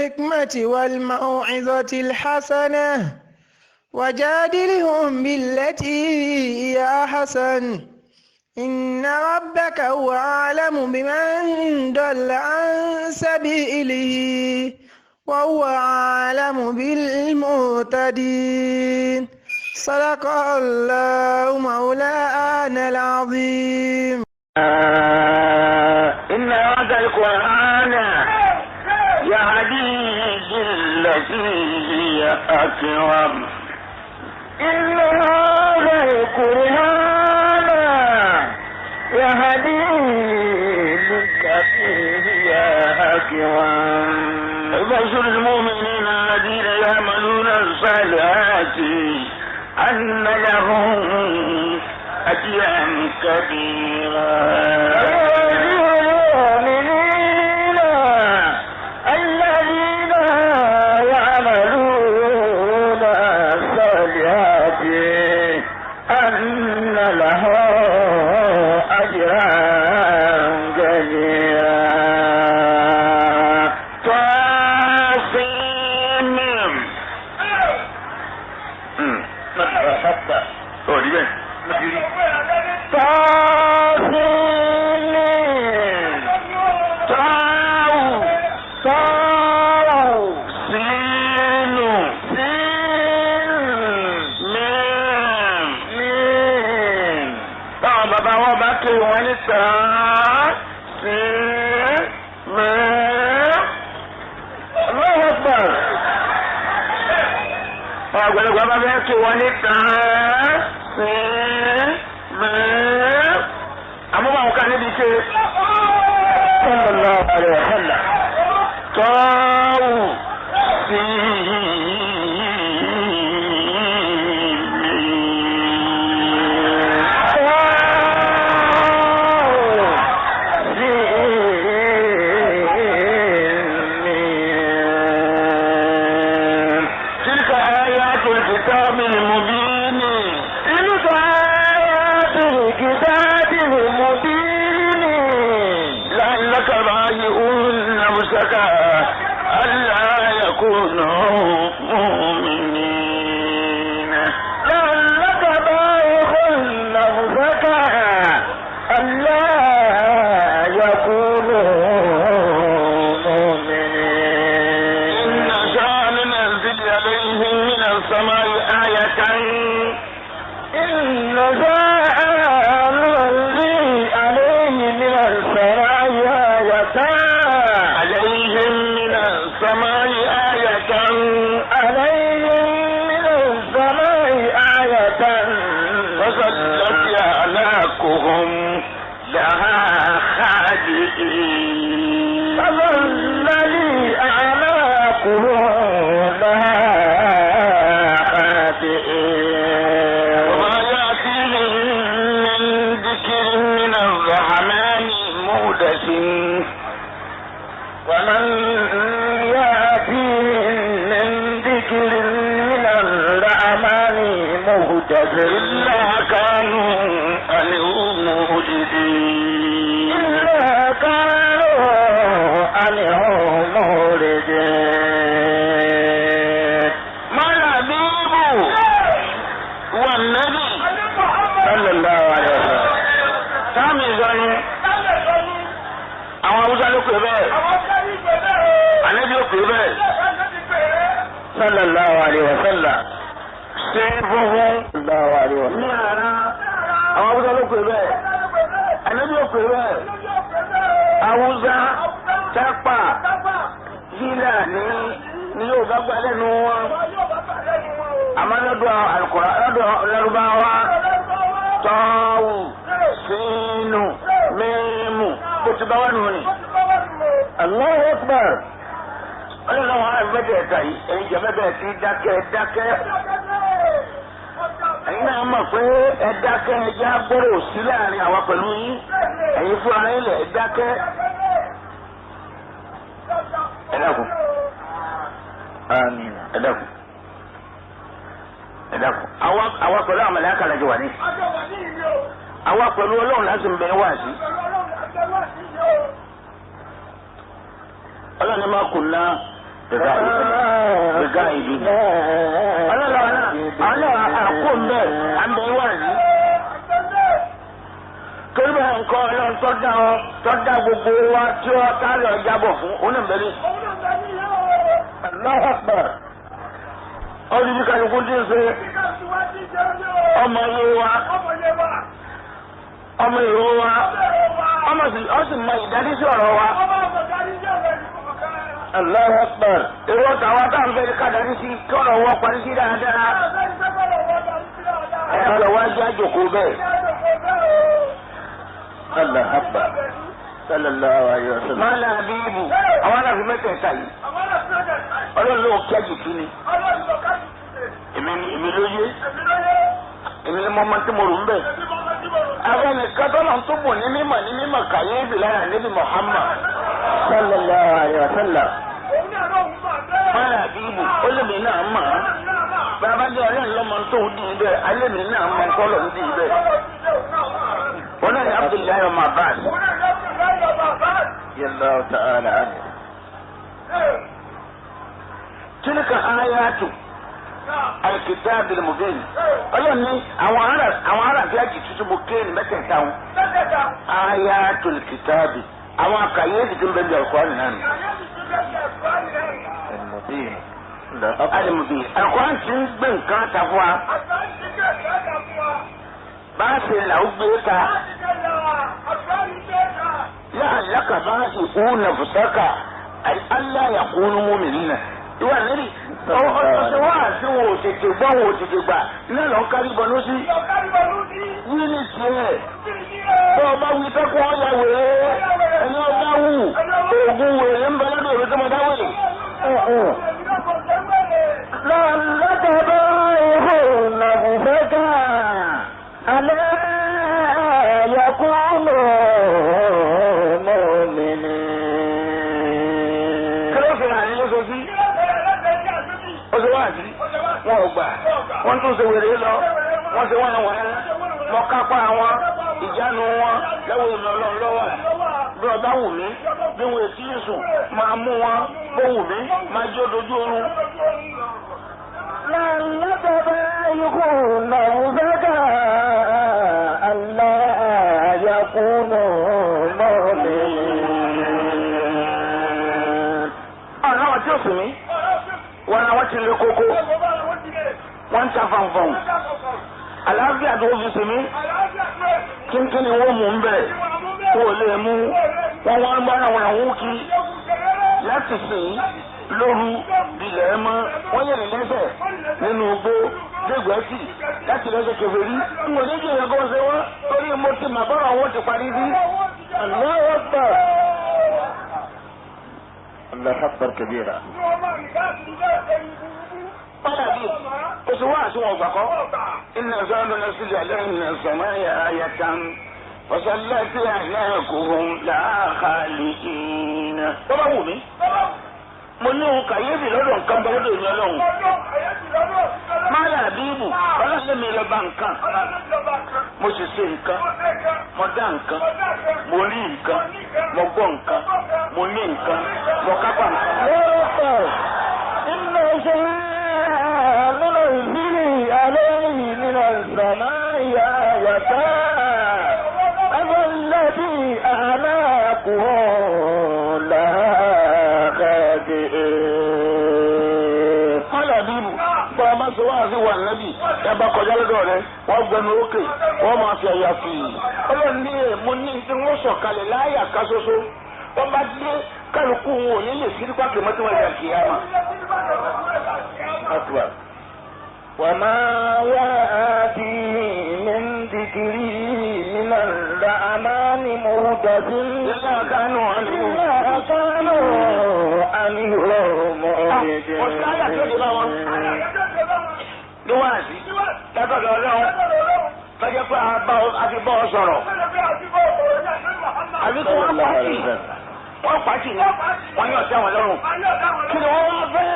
بالحكمة والموعظة الحسنة وجادلهم بالتي هي أحسن إن ربك هو أعلم بمن ضل عن سبيله وهو أعلم بالمهتدين صدق الله مولانا العظيم. إن هذا القرآن يهدي للتي هي أقوم. إن هذا القرآن يهدي للتي هي أقوم. وبشر المؤمنين الذين يعملون الصالحات أن لهم أجرا كبيرا. المؤمنين الذين يعملون الصالحات أن لهم أجرا كبيرا. طاسمين. طاسمين طاو طاو سين سين ميم. ميم. Báwọn bàbá wọn bá ké wọn ní tàá sí mẹ́ẹ́. Allahu Akbar. Báwọn àgbàlagbà bá fẹ́ ké wọn ní tàá sí mẹ́ẹ́. Àmọ́ báwọn ká níbi ké Sallallahu alaihi wa sallam. tọ́wù sí طاو تلك آيات الكتاب المبين. تلك آيات الكتاب المبين. لعلك بايع نفسك ألا يكونوا مؤمنين. لعلك بايع نفسك ألا يكونوا مؤمنين. إن نشاء ننزل عليهم من السماء آية. إن شاء ننزل عليه من السماء آية. عليهم من السماء آية. عليهم من السماء آية. فظلت أعناقهم لها خادعين. فظلت أعناقهم لها خاضعين. وما يأتيهم من ذكر من الرحمن محدث. ومن يأتيهم من ذكر من الرحمن محدث إلا كانوا عنه معرضين. إلا كانوا عنه معرضين. ما الحبيب والنبي صلى الله عليه وسلم. sáàmì ìsọnu àwọn haúsá ló pè bẹ́ẹ̀, ànábì ó pè bẹ́ẹ̀. صلى الله عليه وسلم. Ṣé funfun صلى الله عليه وسلم. ní ara àwọn haúsá ló pè bẹ́ẹ̀, ànábì ó pè bẹ́ẹ̀. Haúsá tápà yílà ní ní yóò bá gbà lẹ́nu wọn, àmọ́ lọ́dọ̀ àlùkòrá lọ́dọ̀ lárúbáwá tọ́wù sínú mímú bó ti bá wà nù ni. الله أكبر. Ọlọ́run àwọn àgbẹ̀dẹ̀ ẹ̀ka yìí, ẹ̀yin jẹ́ bẹ́ẹ̀ ti dákẹ́ dákẹ́. Ẹ̀yin náà mọ̀ pé ẹ dákẹ́, ẹja gbọ́rọ̀ sí láàrin àwa pẹ̀lú yín. Ẹ̀yin fúnra yín lẹ̀ ẹ dákẹ́. Ẹ dákun. آمين. Ẹ dákun, ẹ dákun. Àwa pẹ̀lú àwọn màláíkà lájọ wà ní. Àwa pẹ̀lú Ọlọ́run láti ń bẹ wá sí. Ọlọ́run ní ma kunna Gbẹ̀gá ìlú. Ọlọ́run náà àkó ń bẹ̀ àmbẹ̀ wà ní. Torí bẹ́ẹ̀ nǹkan ọlọ́run tó dá ọ tó dá gbogbo wa tí ó tá lọ jábọ̀ fún oníbẹ̀rẹ̀. Allahu Akbar. Ọdún bí kálukú ti ń ṣe ọmọ iye wa ọmọ ìró wa ọmọ sì ọ sì mọ ìdarí sí ọ̀rọ̀ wa. Allahu Akbar. Èrò tàwa tá à ń fẹ́ ká darí sí kí ọ̀rọ̀ wọ parí sí dáadáa. Ẹ̀rọ wa jẹ́ àjòkó bẹ́ẹ̀. Allahu Akbar. Sallallahu alayhi wa sallam. Máa lára bí ibù, àwọn aláàfin mẹ́tẹ̀ẹ̀ta yìí. Ọlọ́run ló kí àjètú ni. Èmi ló yé. Èmi ni mo máa tí mo rò ń bẹ̀. Àwọn ẹnìkan tó lọ́n tó bù ní mímọ̀ ní mímọ̀ kàyéfì lára níbi Muhammad. Sallallahu alayhi wa sallam. Máa lára bí ibù, ó lè mi náà mọ̀ ọ́. Bàbá jẹ́ ọlọ́run lọ́mọ tó ń dì í bẹ́ẹ̀, alẹ́ mi náà mọ̀ tó lọ́n dì í bẹ́ẹ̀. Wọ́n náà ní Abdullahi ọmọ Abbas. Yallahu ta'ala anhu. Tilka ayatu al-kitab al-mubin. Ọlọ́run ní àwọn ará àti àjì tuntun mo kéènì mẹ́tẹ̀ẹ̀ta wọn. Ayatu al-kitabi. Àwọn àkàyéèdì tó ń bẹ ní Al-Qur'an náà nù. Al-mubin. Al-mubin. Al-Qur'an ti ń gbé nǹkan ta fún wa. Bá a ṣe là ó gbé ta. La'allaka ba'i'un nafsaka alla yakunu mu'minina. Ìwà nírí ọ̀sẹ̀ wá sí wọn ò tètè gbọ́ wọn ò tètè gbà iná lọ ń kárí bọnú sí. Wí ní tiẹ̀ bọ́ ọba wí sẹ́kù ọ̀yà wèrè ẹni ọba wù oògùn wèrè ń bẹ lọ́dọ̀ òwe tó mọ dá wèrè. La'allaka ba'i'un nafsaka alla yakunu mu'minin. Kí ló fi hàn ní lóṣooṣù? Ó ṣe wáàsí wọn ò gbà wọn tún ṣe wèrè lọ wọn ṣe wọn wọn mọ kápá wọn ìjánu wọn lọ́wọ́ ìmọ̀ Ọlọ́run lọ́wọ́ bí ọba wù mí bí wọn èsì sùn máa mú wọn bó wù mí máa jó dojú oorun. La'allaka ba'i'un nafsaka alla yakunu mu'minin. Ọ̀nà àwọn tí ó sùn mí wọn làwọn ti lé koko wọn ń ta fanfan àlàáfíà tó fi sùn mí kínkín ni wọ́n mú un bẹ̀ kó o lè mú wọn wọn bá àwọn àwọn kí láti sìn lóru ilẹ̀ mọ́ wọ́n yẹ̀ ní lẹ́sẹ̀ nínú igbó dégbẹ́sì láti lẹ́sẹ̀ kèfèrí n kò ní jìnnà kó ṣe wọ́n torí mo ti mà bọ́rọ̀ wọn ti parí sí. Allahu Akbar. Allahu Akbar kabira. Padà bí oṣù wá àti wọn gbà kọ́. Iná sọ́dún náà sílẹ̀ lẹ́yìn náà sọ̀mọ́ ẹ̀yà ayàtàn. Wọ́sálẹ́sì àìlẹ́kùn làákàlì-ìnà. Tó bá wù mí. Mo ní òun kàyéfì lọ́dọ̀ nǹkan bẹ lọ́dọ̀ èmi ọlọ́run. Máyà bíbù, ọlọ́run mi lọ bá nǹkan. Mo sì ṣe nǹkan. Mo dá nǹkan. Mo rí nǹkan. Mo gbọ́ nǹkan. Mo ní nǹkan. Mo kápá nǹkan. Allahu Akbar. Inna shay'an nunazzilu alayhi minas samaa'i ayatan afallati a'naquhum laha khadi'un. Máyà bíbù, bá a bá ṣe wá sí wà nábì, ẹ bá kọjá lọ́dọ̀ rẹ, wọ́n gbẹnu ókè, wọ́n máa fi àyà sí i. Ọlọ́run ní èèmú ní tí wọ́n sọ̀kalẹ̀ láyà ká ṣoṣo. Wọ́n bá dé kálukú wọn ò ní lè sí pákì mọ́tò wọn ìjà kìí àmà. Akbar. وما يأتي من ذكر من الرحمن محدث Ilé kánú إلا كانوا عنه Ọ̀sán àyà tí ó dé bá wọn. معرضين. Ní wáàsí, látọ̀dọ̀ ọlọ́run, tọ́jú pé a fi bọ́ ọ sọ̀rọ̀. Àbí kí wọ́n pàtì, wọ́n pàtì ni, wọ́n yóò tẹ́ wọn lọ́rùn. Kí ni wọ́n wá fẹ́?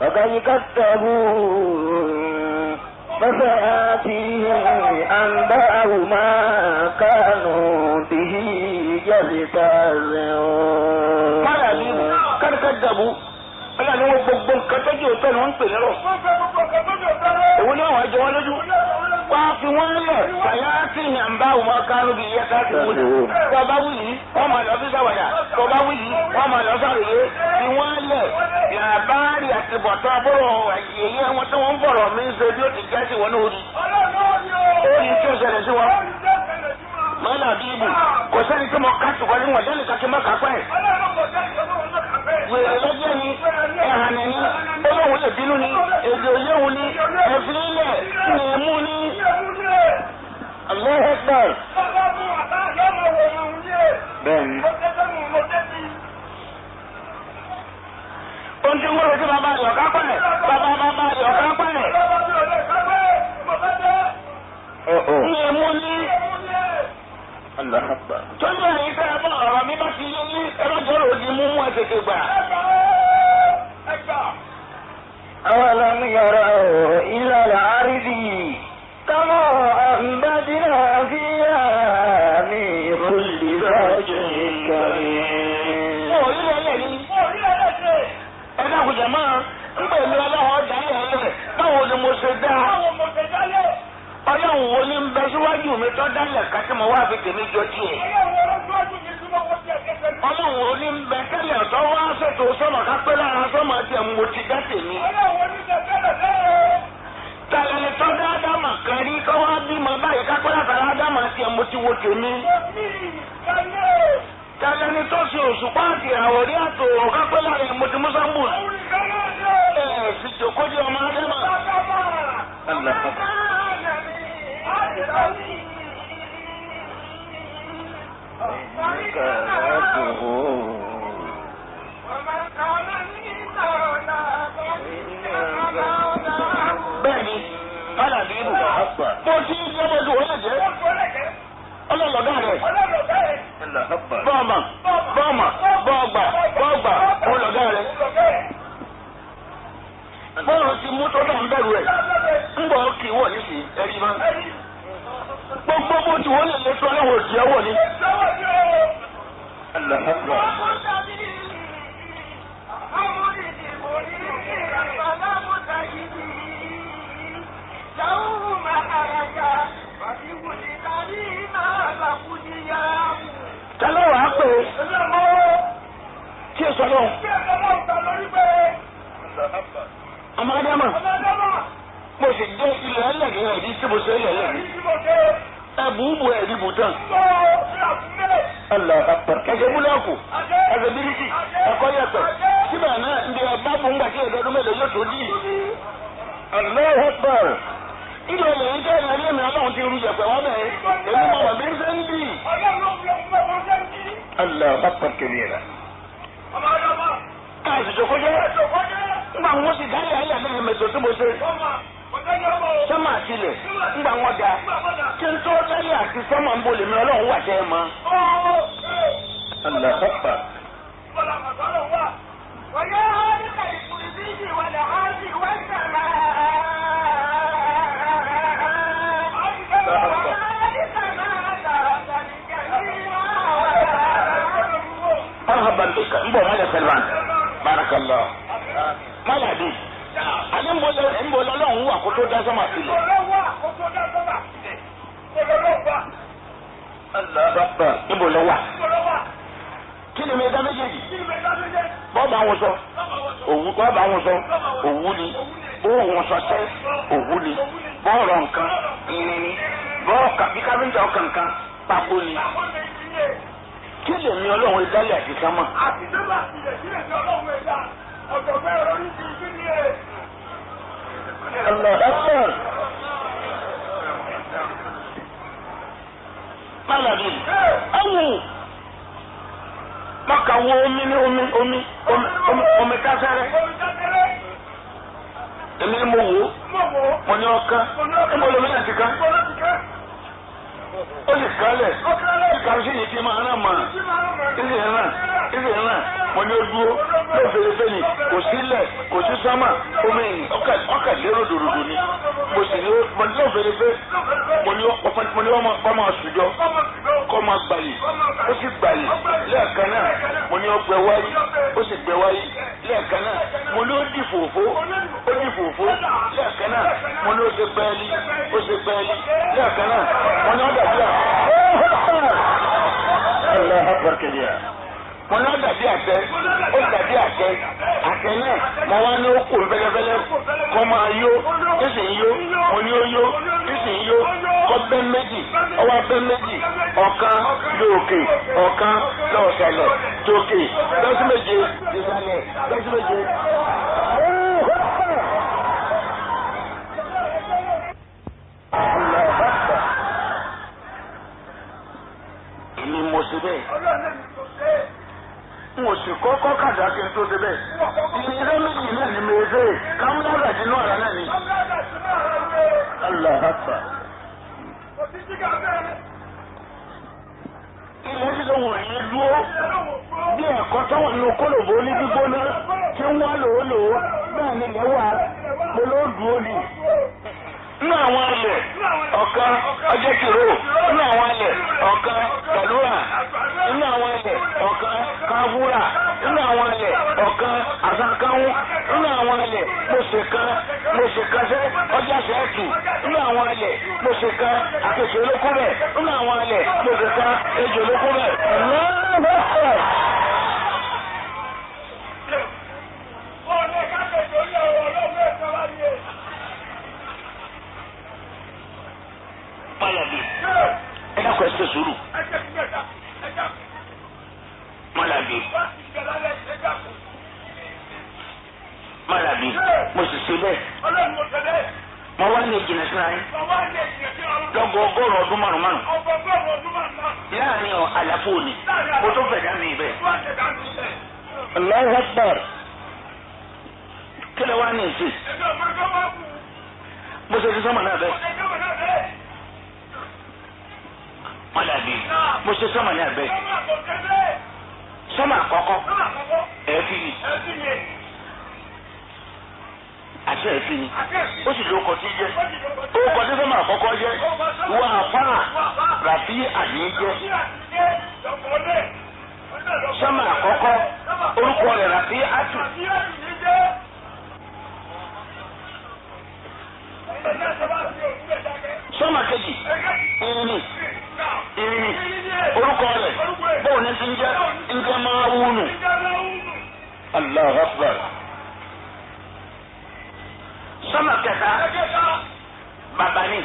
فقد كذبوا فسيأتيهم أنباء ما كانوا به يستهزئون. Máyà ní kẹ́dàbù ọlọ́run ni wọ́n gbogbo nǹkan tọ́jú òótọ́ ni wọ́n ń pè lọ́rọ̀. Èwo ni àwọn ẹjọ́ wọn lójú? Wọ́n á fi wọ́n lẹ̀ kàyà sí ìyàmbá òun kánú bí iye ká ti wúlò. Tọ́ba wù yìí, wọ́n máa lọ sí sàwàdà. Tọ́ba wù yìí, wọ́n máa lọ sàròyé. Fi wọ́n lẹ̀ yàbáàrì àti bọ̀tán bọ̀rọ̀ àyèyé wọn tí wọ́n ń bọ̀rọ̀ mi ṣe bí ó ti já sí wọn ní orí. Ó ní tí ó ṣẹlẹ̀ sí wọn. Mọ́lá bíbù kò sẹ́ni tí mo ká ṣùgbọ́n ní wọ́n dẹ́nu kàkí má kápẹ́. Wèrè lọ́jọ́ ni ẹ̀hàn ni olóhùn lè bínú ni èdè òyéhùn ni ẹ̀fín ilẹ̀ ní ẹ̀mú ni. Allahu Akbar. Bẹ́ẹ̀ni. Ohun tí wọ́n retí bàbá rẹ̀ ọ̀ká pẹ̀ bàbá bàbá rẹ̀ ọ̀ká pẹ̀. Ní ẹ̀mú ni. Allahu Akbar. Tọ́jú ẹ̀yin tẹ́ ẹ bá ọ̀rọ̀ mi bá ti yé ní ẹ̀rọ jọ̀rọ̀ òdì mú mú ẹ tètè gbà. أولم يروا إلى الأرض كما أنبتنا فيها من كل زوج كريم. Wọ́n ò rí lẹ́lẹ̀ ni. Ẹ dákun jẹ̀ máa ń pè mí ọlọ́run ọjà lẹ́lẹ̀ báwo ni mo ṣe dá? Ọlọ́run wo ni ń bẹ síwájú mi tọ́ dálẹ̀ ká tí mo wá fi tèmi jọ tiẹ̀? Ọlọ́run wo ni ń bẹ tẹ́lẹ̀ tó wá ṣètò sọ́mọ̀ ká pé lára sọ́mọ̀ tiẹ̀ mo ti dá tèmi? Tàlẹ́lẹ̀ tó dá Ádámà kan rí kọ́ wá bímọ báyìí ká pé látara Ádámà tiẹ̀ mo ti wo tèmi. Tàlẹ́lẹ̀ tó ṣe òṣùpá àti ìràwọ̀ rí àtòrò ká pé lára ẹ̀ mo ti mú sáńbù. Ẹ̀ sì jòkó di ọmọ Ádámà. Allahu Akbar. Bẹ́ẹ̀ni, Mọ́là bí ibù. Mo ti ń jẹ́ bójú òun lè jẹ́. Ọlọ́lọ́dá rẹ̀. Bọ́ọ̀mà, bọ́ọ̀mà, bọ́ọ̀gbà, bọ́ọ̀gbà, òun lọ̀gá rẹ̀. Bọ́ọ̀lù ti mú tó dà ń bẹ̀rù ẹ̀. Ń bọ̀ kì í wọ̀ nísìnyí, ẹ̀rí máa. Gbogbo bó ti wọ́n lè lé tó ọlọ́wọ́ òjì ẹ̀wọ̀ ni. Ta ló wàá pè é? Tí èso lọ. Ọmọ Ádámà, mo sì dé ilẹ̀ ẹlẹ́gẹ̀ẹ́ ẹ̀dí tí mo ṣe ilẹ̀ ẹlẹ́gẹ̀ẹ́. Ẹ̀bùbù ẹ̀rí bùtàn. Ẹ̀jẹ̀ búlọ́ọ̀kù, ẹ̀jẹ̀ bíríkì, ẹ̀kọ́ yẹ̀pẹ̀. Síbẹ̀ náà ndé ọba bùngbà tí ẹ̀dọ́dún mélòó yóò tó dì. Allahu Akbar. Ndé olè yìí tẹ́ ẹ̀rí èmi ọlọ́run ti ru yẹ̀pẹ̀ wọ́n bẹ̀. Èmi mọ̀ wọ́n bí ń ṣe ń dì. Allahu Akbar kabira. Káàsì jòkó jẹ́. Ngbà wọn sì dálé ayé àlẹ́ mẹ̀tò tí mo ṣe. Sọ́mà àtìlẹ̀ ngbà wọn da. Kí n tó dálé àti sọ́mà ń bolè mi ọlọ́run wà tẹ́ ẹ mọ́. Allahu Akbar. Marhaban bika n bọ̀ mọ́lẹ̀ Salman. Barakallah. Mọ́lẹ̀ àní ń bọ̀ lọ́lọ́run wà kó tó dá sọ́mà àtìlẹ̀. Allahu Akbar. Níbo lọ wà? Kí ni mi dá méjèèjì? Bọ́ọ̀bù àwọn sọ, òwú bọ́ọ̀bù àwọn sọ, òwú ni. Bóòwù sọ sẹ́, òwú ni. Bọ́ọ̀rọ̀ nǹkan, irin ni. Bọ́ọ̀ bí káfíńtà ọkàn nǹkan, pákó ni. Kí lèmi ọlọ́run ìdálẹ̀ àti sánmà? Allahu Akbar. Málàbí, awo maka wo omi ní omi omi omi omi kásáré. Èmi ni mo wò ó, mo ní ọkàn, mo lómi láti kán. Ó sì kálẹ̀, kíkà sí yìí ti máa ràn mà, ìsì ràn, ìsì ràn, mo ní ó dúró, ló fèrèsé ni, kò sílẹ̀, kò sí sámà, omi ìyìn, ọkà lérò dòdòdò ni. Mo sì ní mo ní ló fèrèsé, mo ní ọmọ sùjọ, kọ́ kọ́ máa gbàyè, ó sì gbàyè lẹ́ẹ̀kan náà. Mo ní ó gbẹ wáyé, ó sì gbẹ wáyé lẹ́ẹ̀kan náà. Mo ní ó dì fòfó, ó dì fòfó lẹ́ẹ̀kan náà. Mo ní ó ṣe pẹ́ẹ́lí, ó ṣe pẹ́ẹ́lí lẹ́ẹ̀kan náà. Mo ní ó dàbí à. Allahu akbar kabira. Mo ní ó dàbí àtẹ, ó dàbí àtẹ. Àtẹ náà mo wá ní ó kò fẹ́lẹ́fẹ́lẹ́ kọ́ máa yó, ó sì ń yó. Mo ní ó yó, ó sì ń yó. Kọ́ bẹ́ méjì, ọwọ́ bẹ́ méjì, ọ̀kan lóòkè, ọ̀kan lọ́ọ̀sàlẹ̀, tókè, lọ́sí méje, ìsàlẹ̀, lọ́sí méje. Èmi mo ṣe bẹ́ẹ̀. N ò sì kọ́kọ́ kàdá kí n tó ṣe bẹ́ẹ̀. Ìṣe méjì náà ni mo ṣe. Kámúlára sínú àrà náà ni. Allahu akbar. Ilé sísọ wọ̀n ní dúró. Bí ẹ̀kọ́ tó wà nínú kólòbó ní gbígbóná tí ń wá lòólòó bẹ́ẹ̀ ni ilẹ̀ wà mo ló dúró ni. Nínú àwọn ilẹ̀ ọ̀kan ọjọ́ kìró, nínú àwọn ilẹ̀ ọ̀kan tàlúrà, nínú àwọn ilẹ̀ ọ̀kan káfúrà, nínú àwọn ilẹ̀ ọ̀kan àsàkáhún, nínú àwọn ilẹ̀ mo ṣe kan sẹ́ ọjà sẹ́ẹ̀tù, nínú àwọn ilẹ̀ mo ṣe kan àkèké olókó bẹ̀, nínú àwọn ilẹ̀ mo ṣe kan ejò olókó bẹ̀. Allahu akbar. Mọ́làbí, ẹ dákun, ẹ ṣe sùúrù. Mọ́làbí, Mọ́làbí, mo sì ṣe bẹ́ẹ̀. Mo wá ní ìjìnlẹ̀ síra yín lọ́gọ̀ 100 ọdún márùn márùn láàrin àlàfo òní, mo tó fẹ̀ dá mi bẹ́ẹ̀. Allahu akbar. Kí ló wá ní ìsìn? Mo ṣe ti sọ́mọ̀ náà bẹ́ẹ̀. Mọ́làbí, mo ṣe sọ́mọ̀ náà bẹ́ẹ̀. Sọ́mọ̀ àkọ́kọ́, ẹ̀ẹ́fì ni àti ẹ̀fín ni, ó sì lóko tí jẹ́. Orúkọ tí sọ́mọ̀ àkọ́kọ́ jẹ́ wọ́n àfáà ràfí àní jẹ́. Sọ́mọ̀ àkọ́kọ́, orúkọ rẹ̀ ràfí àtù. Sọ́mọ̀ kejì, irin irin, orúkọ rẹ̀ bóun ní ti ń jẹ́, ń jẹ́ máa wúnù. Allahu akbar. Sọ́mọ̀ kẹta, bàbá ni,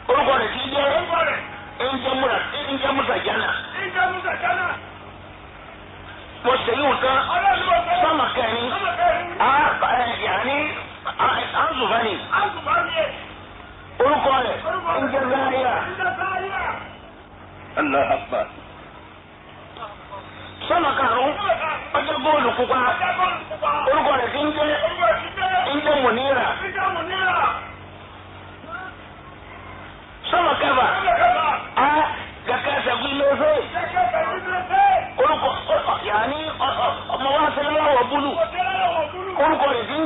orúkọ rẹ̀ ti jẹ́ ń jẹ́ musa jana. Mo ṣe yíwò tán, sọ́mọ̀ kẹrin, yàní anzufani, orúkọ rẹ̀ ń jẹ́ záríà. Allahu akbar. Sọ́mọ̀ karùn-ún, ọjọ́ góòlù pupa, orúkọ rẹ̀ ti ń jẹ́ mùnírà. Sọ́mọ̀ kẹfà, a kẹkẹ sẹ́gun lóṣè, orúkọ yàní ọmọ wa sẹ́lẹ̀ wọ̀ búlù, orúkọ rẹ̀ ti ń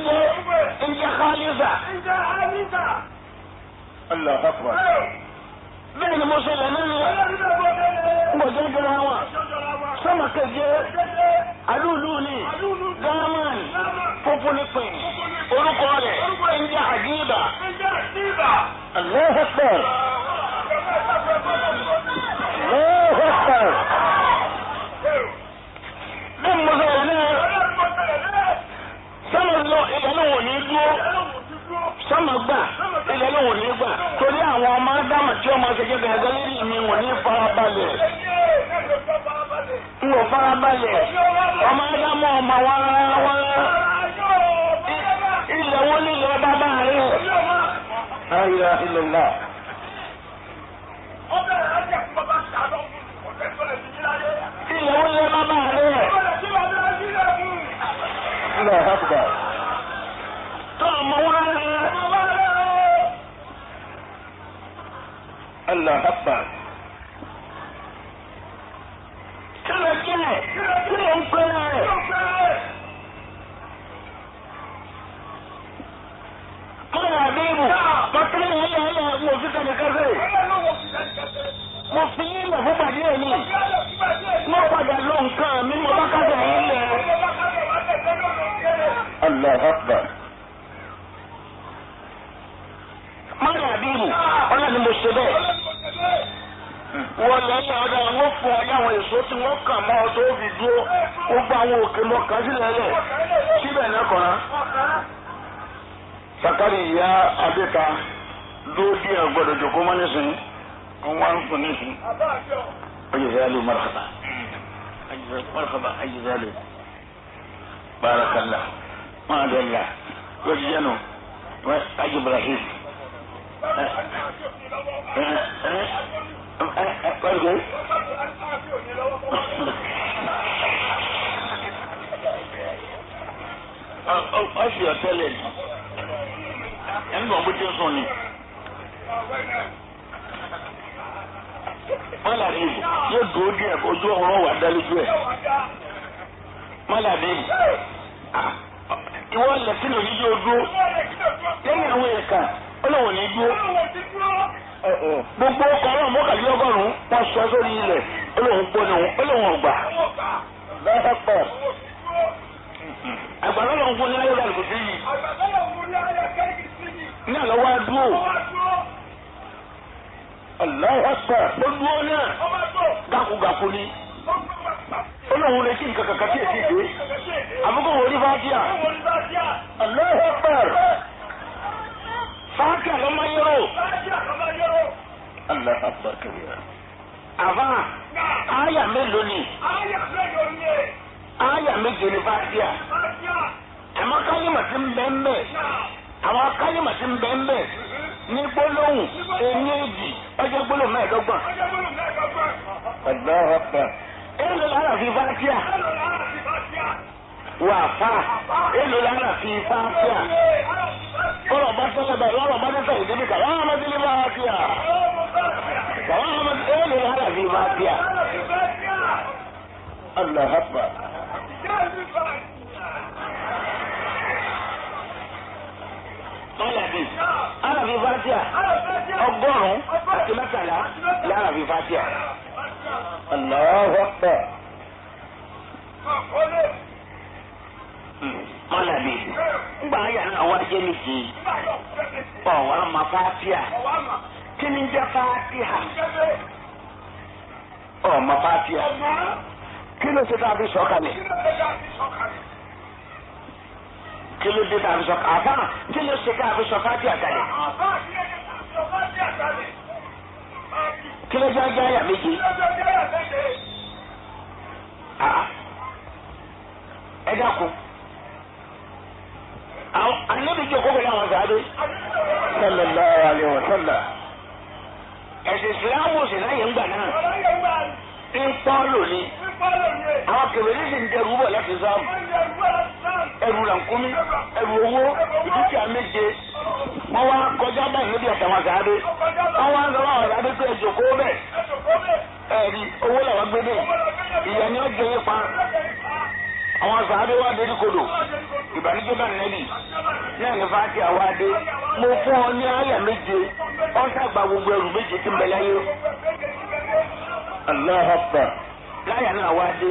jẹ́ Khalifa. Allahu akbar. Bẹ́ẹ̀ ni mo ṣe lẹ̀ nínú ń bọ̀ jẹ́ jọra wọn. Sọ́mọ̀ keje, alúùlù ni gámàn funfun ní pin, orúkọ rẹ̀ ń jẹ́ àdìbà. Allahu akbar. Allahu akbar. Bẹ́ẹ̀ ni mo ṣe lẹ̀ náà, sọ́mọ̀ lọ ilẹ̀ ló wò ní dúró, sọ́mọ̀ gbà ilẹ̀ ló wò ní gbà, torí àwọn ọmọ ádámà tí ọmọ ṣe jẹ́ gẹ́gẹ́ lórí mi wò ní farabalẹ̀. N ò farabalẹ̀, ọmọ ádámà ọmọ wa wá ilẹ̀ wo nílẹ̀ bàbá rẹ̀. La ilaha illallah. Ilẹ̀ wo nílẹ̀ bàbá rẹ̀. Allahu akbar. Tó ọmọ wa rẹ̀. Allahu akbar. Kí ló jẹ́? Kí ló ń pè é? Kọ́lá àbíbù, bàtúrò yẹn yẹn yẹn wò fi kàní kásẹ̀. Mo fi yín lẹ̀ fún pàdé ẹ̀ ní. Mo padà lọ nǹkan mi mo bá kásẹ̀ yín lẹ̀. Allahu Akbar. Mọ́nà àbíbù, ọlọ́run ni mo ṣe bẹ́ẹ̀. Wọ́n lẹ́yìn ọ̀dọ̀ àwọn fún ọ láwọn èso tí wọ́n kà mọ́ ọ tó fi dúró. Ó gba àwọn òkè mọ́ kàn sílẹ̀ lẹ̀. Síbẹ̀ náà kọ̀ọ̀rán. Sàkárì ìyá Adéka dúró díẹ̀ gbọ́dọ̀ jòkó mọ́ nísìnyí. Wọ́n wá ń fún nísìnyí. Ajizalu marhaba. Marhaba ajizalu. Barakallah. Madalla. Wọ́n ti jẹ́nu. Aji Ibrahim. Ọsì ọtẹlẹ ni ẹni bọ̀ ń bó tí ń sùn ni. Mọ́làdé yóò dúró díẹ̀ ojú ọ̀run wà dá lójú ẹ̀. Mọ́làdé ìwọ lẹ́sìn òní yóò dúró lẹ́yìn àwọn èèkàn ọlọ́wọ̀n ní dúró. Gbogbo ọkọ̀ ọlọ́run mọ́kànlélọ́gọ́rùn-ún wọ́n sọ sórí ilẹ̀ olóhùn gbọ́ ni olóhùn ọ̀gbà. Àgbàdo lòun fún ní ayé ìdàlùkù sí yìí. Ní àlọ́ wá dúró. Allahu Akbar. Ó dúró náà gàkúgàkú ni. Olóhùn retí nǹkan kankan tí èsì dé. Àbúkọ̀ wò ní Fátíà. Allahu Akbar. Fátíà ló máa yọrọ. Allahu Akbar kabira. Àbá àyà mélòó ni? Àyà méje ni Fátíà. Àmọ́ kálímà ti ń bẹ́ ń bẹ̀. Àwọn kálímà ti ń bẹ́ ń bẹ̀. Ní gbólóhùn ení èjì ọjọ́ gbólóhùn mẹ́ẹ̀ẹ́dọ́gbọ̀n. Allahu Akbar. Èló lára fi Fátíà. Wà fà. Èló lára fi Fátíà. Ọ̀rọ̀ bá tẹ́lẹ̀ bẹ́ẹ̀ lọ́rọ̀ bá tẹ́lẹ̀ ìdíbi kà wọ́n á máa délé Fátíà. Kà wọ́n á máa èló lára fi Fátíà. Allahu Akbar. Mọ́làbí lára fi Fátíà ọgọ́rùn-ún àti mẹ́tàlá lára fi Fátíà. Allahu Akbar. Mọ́làbí ngbà ayà náà wá jẹ́ nìkì ọ̀wá ma Fátíà kí ni jẹ́ Fátíà ọ̀ ma Fátíà kí ló ṣe tá a fi sọ kalẹ̀ kí ló dé tá a fi sọ àbá kí ló ṣe tá a fi sọ Fátíà kalẹ̀ kí ló jẹ́ ajá àyà méje ẹ dákun àwọn anábì jókòó pẹ̀lú àwọn sàádé. Sallallahu alaihi wa sallam. Ẹ̀sìn ìsìlámù sì láyé ńgbà náà. Ń pọ́n lónìí. Àwọn kèwèrè sì ń dẹrù bọ̀ láti sáàmù. Ẹrù rànkúmí, ẹrù owó, ìdúkìá méje. Wọ́n wá kọjá báyìí níbi àtàwọn sàádé. Wọ́n wá ń sọ àwọn sàádé pé ẹ jókòó bẹ̀. Ẹ̀rí owó làwọn gbé dé. Ìyà ni ó jẹ yín pa. Àwọn sàádé wá dérí kodò. Ìbànújẹ́ bá nẹ́bì. Náà ní Fátíà wá dé. Mo fún ọ ní àyà méje. Wọ́n sàgbà gbogbo ẹrù méje tí ń bẹ láyé. Allahu Akbar. Láyà náà wá dé.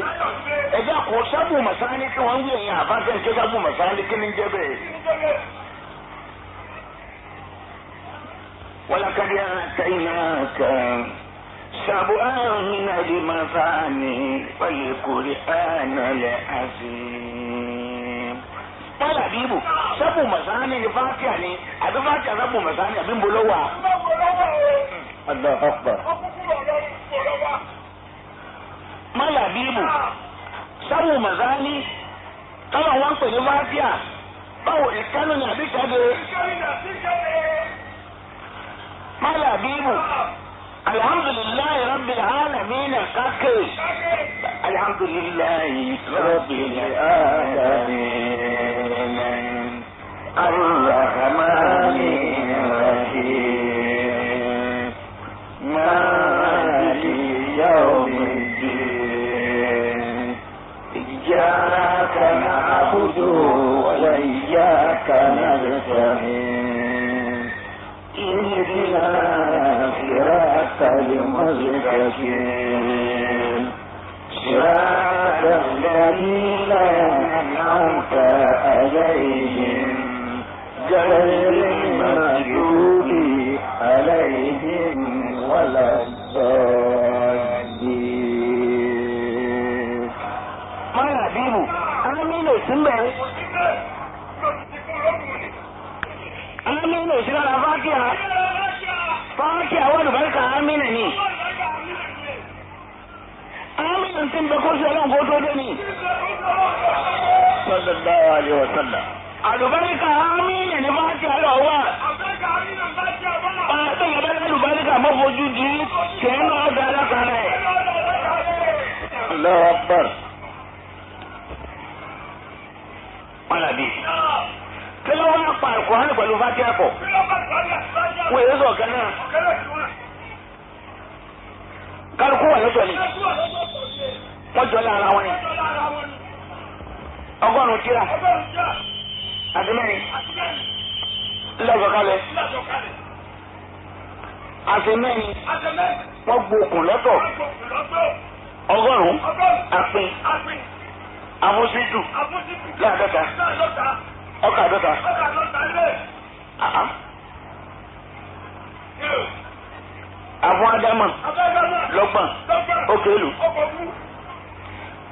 Ẹ̀jẹ̀ kò sábù màsáni kí wọ́n ń wí ẹ̀yìn àfáàfẹ́ ṣé sábù màsáni kí ni ń jẹ́ bẹ́ẹ̀. Walaqad ataynaka sab'an minal mathani wal Qur'anil azim. Bọ́lá bíbù sábù màsáni ni Fátíà ni àbí Fátíà sábù màsáni àbí ń bolo wà. Allahu Akbar. Mọ́là bíbù sábù màsáni tọ́lọ̀ wọn ń pè ní Fátíà báwo ìkánú ni àbí jáde. Mọ́là bíbù alhamdulillahi rabbil alamin kákè alhamdulillahi rabbil alamin arrahmanir rahim maliki yawmiddin iyyaka na'budu wa iyyaka nasta'in ihdina siratal المستقيم صراط الذين أنعمت عليهم غير المغضوب عليهم ولا الضالين. Mọ́nà bíbù, Amínà sí mbẹ́. Amínà sí lára Fátíà. Fátíà wà lùbáríkà Amínà ni. Amínà ti ń bẹ kó sí ọlọ́run kó tó dé ni. Sallallahu alaihi wasallam. Àlùbáríkà Amínà ni Fátíà lọ wà. Pàṣẹ ìyàbá àlùbáríkà mọ́ fojú di tẹ̀ náà dá lákàrẹ̀. Allahu akbar. Mọ́nà bí. Kí ló wá pa Àlùkùránì pẹ̀lú Fátíà pọ̀? Wọ́n èyí sọ̀ kan náà. Kálukú wà lọ́tọ̀ ni. Wọ́n jọ lára wọn ni. 100 tírà. Àti mẹ́rin. Lọ́sọ̀ kalẹ̀. Àti mẹ́rin. Wọ́n gbókùn lọ́tọ̀. 100. Àpín. Àfúnsítù. 50. Ọkà 50. Àfún Ádámà. 30. Ókèlù.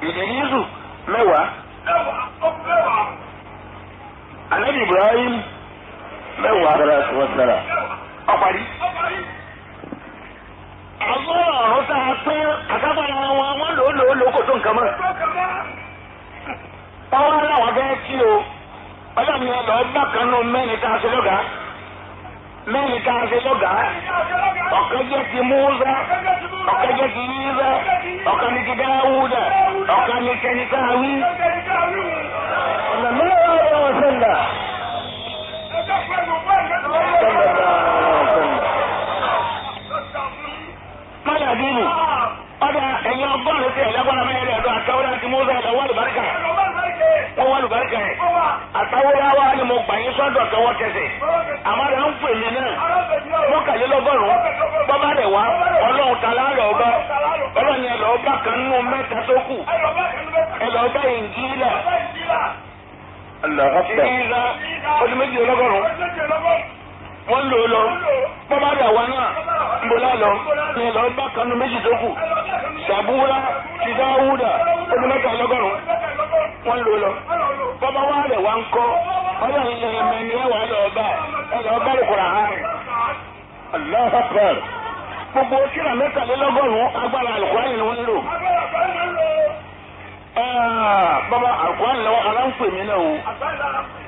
Ìdírísù 10. Ànábì Ibrahim 10. Ọ̀parí. Àwọn ọ̀rọ̀ tá a pín àtàbàrà wọn wọ́n lò ó lò ó lò ó kò tó nǹkan mọ́. Wọ́n wá láwọn fẹ́ kí o. Ọlọ́run yẹn lọ bá kan nù mẹ́rin tá a ṣe lọ́gàá. Mẹ́rin tá a ṣe lọ́gàá. Ọ̀kan jẹ́ ti Músà, ọ̀kan jẹ́ ti Ísà, ọ̀kan ní ti Dáwúdà, ọ̀kan ní tẹni tá a wí. Sallallahu alaihi wasallam. Sallallahu alaihi wasallam. Mọ́lá dínú. Ọ̀dà ẹ̀yin 100 ti ẹ̀lẹ́gbọ́n mẹ́rin ẹ̀dọ́ àtàwọn àti Músà ẹ̀dọ́ wà lùbáríkà. Wọ́n wà lùbáríkà ẹ̀. Àtàwọn wa ni mo gbà yín sọ́dọ̀ tọwọ́ tẹsẹ̀. Àmọ́ rẹ̀ ń pè mí náà. 101. Bọ́bá rẹ̀ wá. Ọlọ́run ta láàrọ̀ ọba. Ọlọ́run yẹn lọ́ọ́ bá kan nínú mẹ́ta tó kù. Ẹ lọ́ọ́ bá Ìnjílà. Allahu akbar. Ìlà ọdún 102. Wọ́n lò ó lọ. Bọ́bá rẹ̀ wá náà. Nbọ̀lá lọ. Ẹ lọ́ọ́ bá kan nínú méjì tó kù. Sàbúrà ti Dáwúdà ọdún 103. Wọ́n lò ó lọ. Bọ́bá wa rẹ̀ wá ń kọ́. Ọlọ́run yẹn mẹ́ni ẹ̀ wà lọ́ọ́ bá. Ẹ lọ́ọ́ bá Al-Qur'an. Allahu akbar. Gbogbo tírà 103 agbára Al-Qur'an ni wọ́n ń lò. Bàbá Al-Qur'an lọ́wọ́ ara ń pè mí náà o.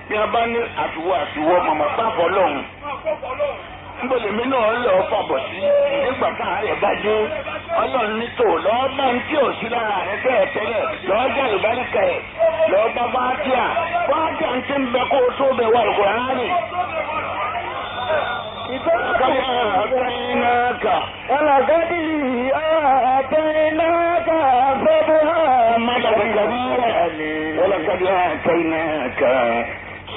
Bí a bá ní àtiwọ́ àtiwọ́ màmá pàfọ́ lọ́hùn. Níbo lèmi náà lọ fàbọ̀ sí nígbà táàrẹ̀ bá dé. Ọlọ́run ní tò lọ́ọ́ bá ń tí ò sí lára rẹ̀ tẹ́lẹ̀ tẹ́lẹ̀ lọ́ọ́ jẹ́ àlùbáríkà ẹ̀ lọ́ọ́ bá Fátíà. Fátíà ń ti ń bẹ kó o tó bẹ̀ wọ Al-Qur'ani. آتيناك ولقد آتيناك سبعا كبيرا ولقد آتيناك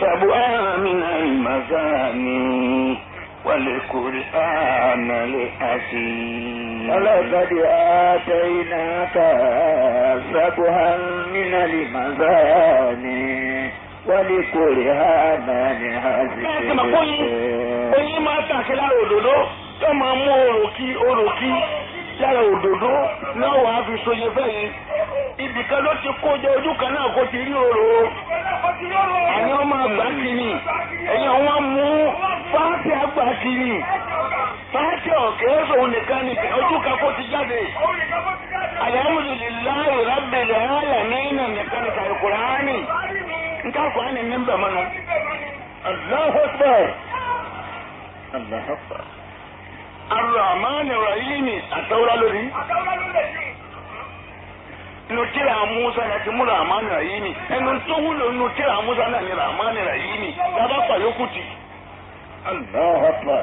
سبعا من المثاني والقرآن العظيم. ولقد آتيناك سبعا من المثاني والقرآن العظيم. Oyin máa tàṣe lára òdòdó tó máa mú òròkí òròkí lára òdòdó náà wàá fi soye fẹ́yìn. Ibì kan ló ti kó jẹ ojú kan náà kó ti rí òrò. Àní ọmọ àgbà kiri. Ẹ̀yin àwọn mú fáàtì àgbà kiri. Fáàtì ọ̀kẹ́ sòun nìkan ni ojú kan kó ti jáde. Alhamdulillahi rabbil alamin nìkan ni kàlùkùránì. Nǹkan kùránì ní bẹ̀ mọ́nu. Allahu akbar. Allahu akbar. Ar-Rahman Ar-Rahim àtàwọ́rá lórí. Inú tíra Musa náà ti mú Rahman Rahim. Ẹnu tó wúlò inú tíra Musa náà ni Rahman Rahim. Bàbá pàyókù tì. Allahu akbar.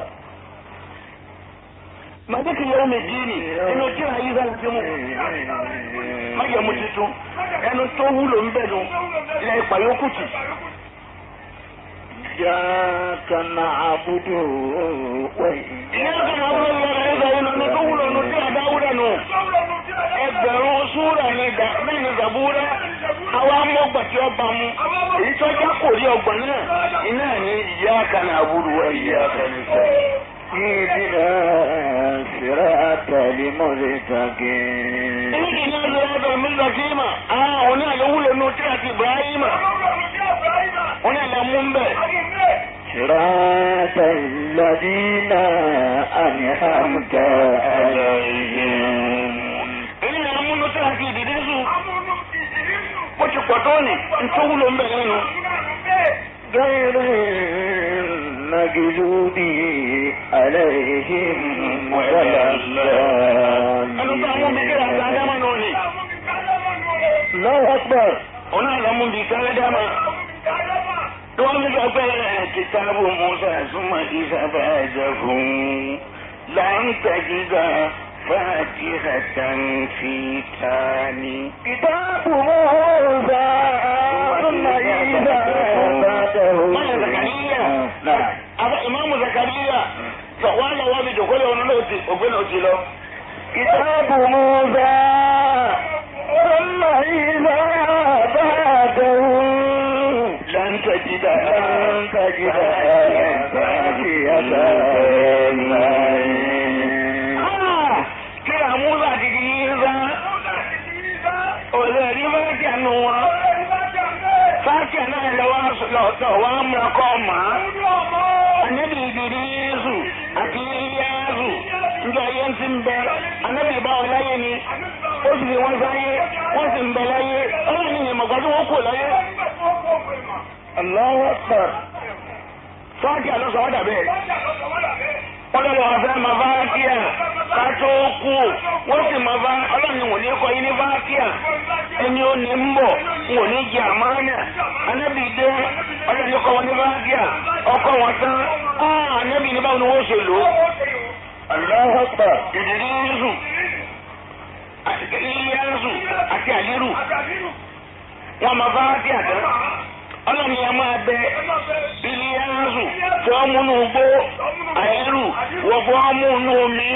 Màdékì yẹn mi dín ní. Inú tíra Isa náà ti mú. Májẹ̀mú tuntun. Ẹnu tó wúlò ń bẹ̀ nu. Ilẹ̀ pàyókù tì. إياك نعبد Ìyá kan àwọn ọmọ rẹ̀ ń sọ inú tó wúlò inú Súrà ní bẹ́ẹ̀ ni Zabura. Àwa amọ̀gbà tí ọba mu. Èyí tó já kò rí ọgbà náà. Iná ní iyyaka na'budu wa iyyaka nasta'in. اهدنا الصراط المستقيم. Ihdina sirata al-mustaqim. Àwọn òní àlọ́ wúlò nù tí àti Ibrahima. Òní àlọ́ mú ń bẹ̀. صراط الذين أنعمت عليهم. Èyí ni amúnú tí àti Ìdírísù. Ó ti pọ̀ tó ní ntó wúlò ń bẹ̀ lẹ́nu. غير المغضوب عليهم ولا Ẹnu tó amú mi kíra àti الضالين. Ádámà náà ni. الله أكبر. Òní àlọ́ mú mi kíra Ádámà. Tí wọ́n fi sọ pé kìtàbù Musa súnmọ́ Isa ba'dahu lan tajida fatihatan fi tani. كتاب موسى ثم عيسى بعده. Mọ́lẹ̀ Zakariya. نعم. Àbá ìmáàmù Zakariya. Sọ wá lọ wá mi jòkó lé ọ̀nà náà ti ògbé náà ti lọ. كتاب موسى ثم عيسى بعده. Lan tajida لن تجد فاتحة. Kíra Musa ti di Isa. Òlè rí fátíà nù wọn. Fátíà náà lọ́wọ́ lọ́tọ̀ wá mú ọkọ̀ mọ́. Ànábì Ìdírísù àti Íyásù njẹ́ ayé ń ti ń bẹ. Ànábì bá wọn láyé ni. Ó sì fi wọ́n sáyé. Wọ́n sì ń bẹ láyé. Ọlọ́run ní ìmọ̀gbọ́n tí wọ́n kò láyé. الله أكبر. Fátíà ló sọ ọ́ dà bẹ́ẹ̀. Wọ́n lọ́wọ́ wọn fẹ́ máa fátíà ká tó kú. Wọ́n sì máa bá ọlọ́run wò ní kọ́ yín ní fátíà. Ẹni ó ní ń bọ̀, ń wò ní jẹ àmánà. Anábì dé, ọlọ́run ní kọ́ wọn ní fátíà. Ọkọ wọn tán. Anábì ní báwo ni wọ́n ṣe lò ó. الله أكبر. Ìdírísù, Ìyásù àti Àlírù. Wọ́n máa fátíà tán. Ọlọ́run yẹn máa bẹ Ìlíyásù fọ́ múnú gbó Àlírù wọ́n fọ́ múnú omi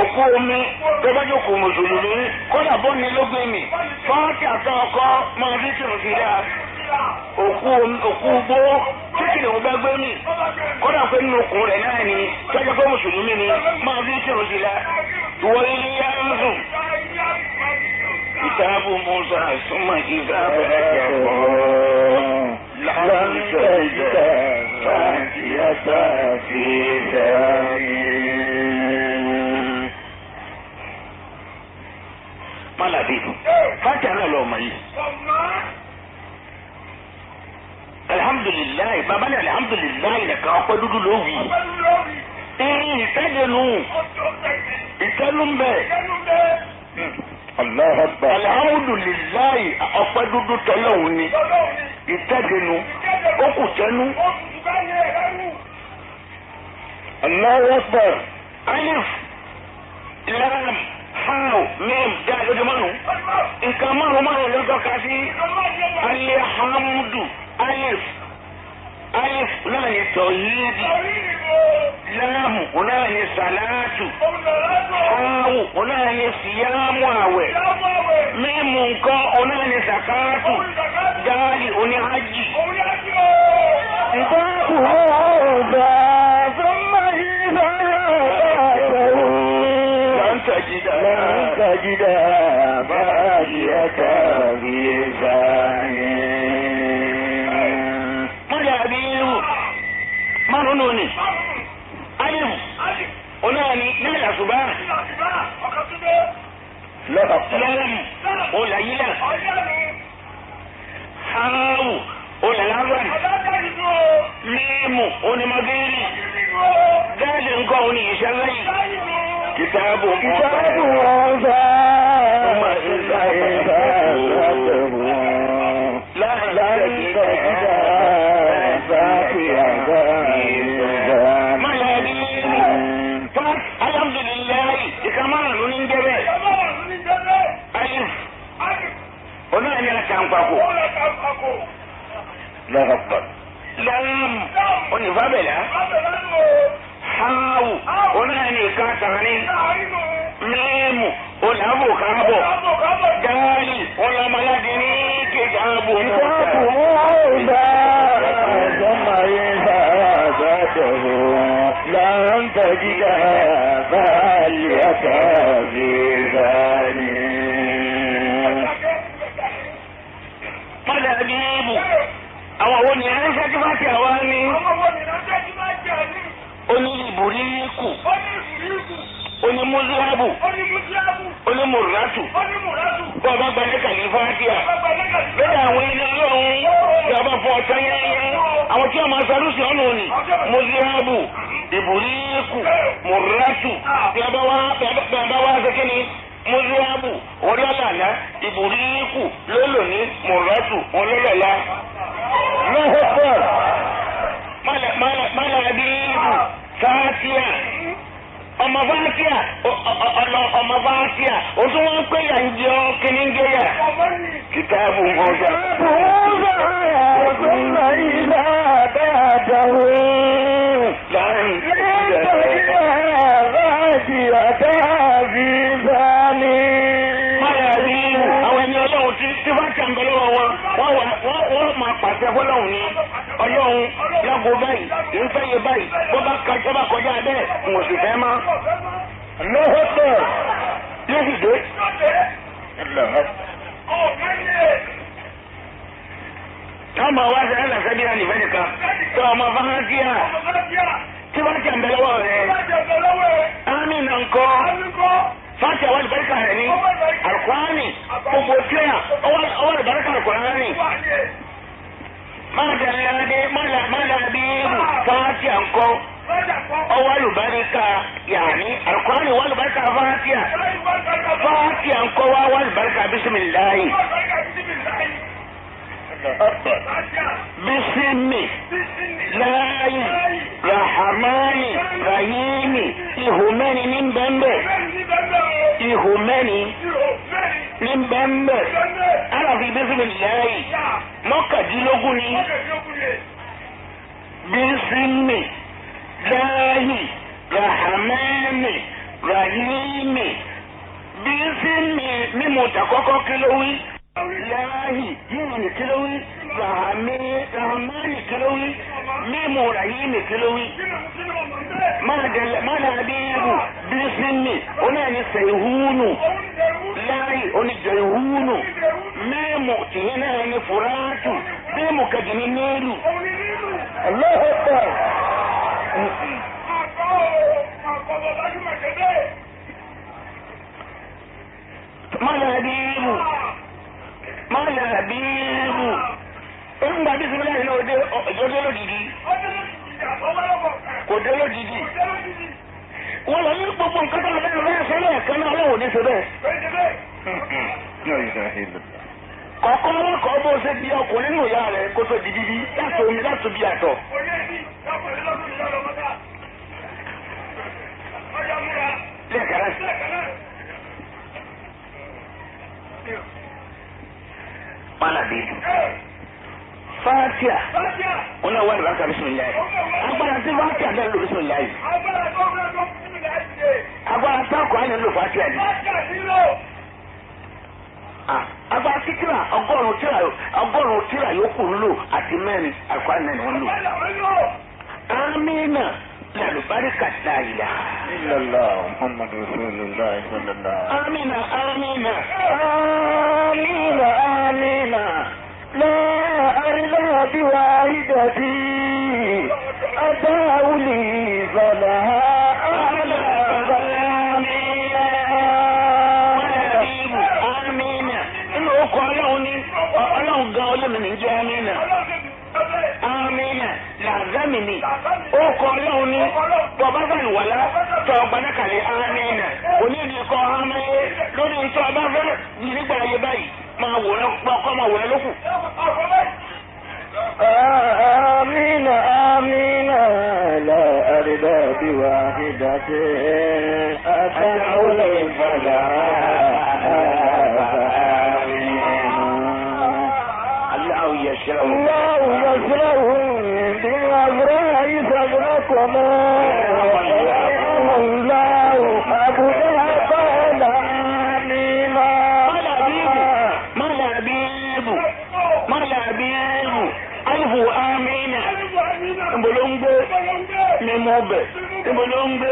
òkú omi tọ́bájókòó mùsùlùmí kọ́dà bọ́ọ̀nì ló gbé mi fáńtì àtọ́ ọkọ máa fi tìrùn sí dáa òkú gbó títí òun bá gbé mi kọ́dà pé nínú okùn rẹ̀ náà ni tọ́jú pé mùsùlùmí ni máa fi tìrùn sí dáa ìwọ Ìlíyásù kìtàbù Musa súnmọ́ ìsáàbù ẹ̀jẹ̀ لن تجد فاتحة في ثاني. Málàbí fájà náà lọ ọmọ yìí. Alihamudulilayi baba ní alihamudulilayi nìkan ọpẹ́ dúdú ló wí. Irin ìtẹ́jẹ̀nu ìtẹ́nu ń bẹ̀. الله أكبر. Alihamudulilayi ọpẹ́ dúdú tọ́lọ́hún ni ìtẹ́jẹ̀nu ó kù tẹ́nu. الله أكبر. Alif lam haw mim dá lójú márùn. Nǹkan márùn márùn ló tọ́ka sí. Alihamudu alif alif náà ni tọ̀hídì. Láàmù náà ni sàlátù. Háwù náà ni síyámù àwẹ̀. Mímu nǹkan náà ni sàkáàtù. Dáàlì oní hajj. كتاب موسى ثم عيسى بعده. Lan tajida. لن تجد فاتحة في ثاني. Mọ́lẹ̀ àbí irú. Márùn-ún nù ni. Alif náà ni náà làṣùbà. الله أكبر. Láàmù òlàyílà. Háwù òlàlábàrì. Mímu onímọ̀gírì. Gáàlì nǹkan òní ìṣẹ́lẹ̀. Kìtàbù كتاب موسى ثم عيسى بعده. لن لن تجد فاتحة Mọ́lẹ̀ àbí irú. Alhamdulilayi ìka márùn-ún ní jẹ́ bẹ́ẹ̀. Alif onáà ní àtàǹpàkò. الله أكبر. Láàmù onífàbẹ̀lá. Háwù onáà ní ìka tàní. Mímu olà Káàbò káàbọ̀. Dáálì wọn lọ ọmọládé ní kìtàbù Mùsà ثم إذا بعده لن تجد فعليك في ثاني. Mọ́lẹ̀ Abibu, àwọn wo ni ránṣẹ́ tí wọ́n ti àwa ní? Ó ní Ìbùríkù, ó ní Mùsùlùmù, ó ní Mùrátù. Bọ́ọ̀ bá gba lẹ́kà ní Fátíà. Lọ́dọ̀ àwọn ẹni ọlọ́run tí a bá fọ ọ̀tá yẹ́yẹ́. Àwọn tí wọ́n máa sarúsì ọ̀nà òní. Mùsùlùmù, Ìbùríkù, Mùrátù. Bí a bá wá ṣe kí ni? Mùsùlùmù, orí ọ̀làlá, Ìbùríkù lólò ní Mùrátù, wọn lọ́lọ́lá. Mọ́lá Abibu, Fátíà. Ọmọ Fátíà, ọmọ Fátíà, o tún wọ́n ń pè yà ń jẹ ọ́ kíní ń jẹ yà. Kìtàbù Mùsà. Mùsà ثم إذا بعده لن تجد فعليك في ثاني. Mọ́lá Abibu, àwọn ẹni ọlọ́run tí Fátíà ń bẹ lọ́wọ́ wọn, wọ́n máa pàṣẹ fọlọ́run ni. Ọlọ́run lágbo báyìí, ń fẹ́ yẹ báyìí, bó bá kọjá bẹ́ẹ̀, n ò sì fẹ́ mọ́. Yóò sì dé. Táwọn máa wá sí ẹlẹ́sẹ̀ bí ẹnì fẹ́nìkan tó ọmọ Fátíà tí Fátíà ń bẹ lọ́wọ́ rẹ̀. Ámìnà ńkọ́ Fátíà wà lùbáríkà rẹ̀ ní Àlùkùránì gbogbo tíra ọwọ́ lùbáríkà Àlùkùránì. Má dàlẹ́ adé má dàbí ibù Fátíà ńkọ́ ọwọ́ lùbáríkà yàní Àlùkùránì wà lùbáríkà Fátíà. Fátíà ńkọ́ wá wà lùbáríkà bísímìláyì. Bísímì láàyè rahamani rahimi ihò mẹ́rin ní bẹ́ńbẹ́ ihò mẹ́rin ní bẹ́ńbẹ́ aláfi bísímì láàyè mọ́kàdínlógún ni bísímì láàyè rahamani rahimi bísímì mímu tàkọ́kọ́ kí ló wí. Láàyè yìí kí ló wí, Rahamani kí ló wí, mímu Rahimi kí ló wí. Mọ́nà Abibu bísímì onáni Sẹ̀húnù láàyè oníjẹ̀húnù mímu tìyín náà ní Fúrátù mímu kejì ní Nílù. Allahu Akbar. Mọ́nà Abibu mọ́lá bíbù ńgbà bí sinmi láyé náà ọjọ́ dé lójijì kò dé lójijì wọ́n lọ ní gbogbo nǹkan tó lọ bẹ́ẹ̀ bẹ́ẹ̀ sọ́lẹ̀ ẹ̀kan náà ọlọ́wọ́ ní ṣe bẹ́ẹ̀. Kọ̀ọ̀kan wọn kọ́ bó ṣe di ọkùnrin nínú ìyá rẹ̀ kó tó di bíbí láti omi láti bí àtọ̀. Lẹ́ẹ̀kan náà. Mọ́lá bíbù. Fátíà wọn náà wà ní bàtà bisimilayi. Agbára tí Fátíà náà lò bisimilayi. Agbára tí akọ àná lò Fátíà ni. Agbára tí tíra ọgọ́rùn-ún tíra yòókù ń lò àti mẹ́rin akọ àná ni wọ́n lò. Amina làlùbáríkà láìla. Illallah Muhammadu Rasulullah sallallahu. Amina amina. آمين آمين لا أرضى بواحدتي أداء لي فلها أعلى آمين. Amina inú ọkọ̀ ọlọ́run ni ọlọ́run gan ọlọ́run ní jẹ́ amina. Amina làzámì ni ọkọ̀ ọlọ́run ni bọ̀bá bá ìwàlá tọ́ ọgbà náà kàlẹ́ amina. Onídìí kọ́ amáyé lórí ntọ́ ọba fẹ́ nígbà ayé báyìí máa wòrán kọ́ máa wòrán lókù. آمين آمين لا أرضى بواحدة أداء لي فلها آمين. Allahu yashra'u. الله يسره بالأبرار صبركم الله أبدا قال آمين. Mímú bẹ̀ níbo ló ń gbé?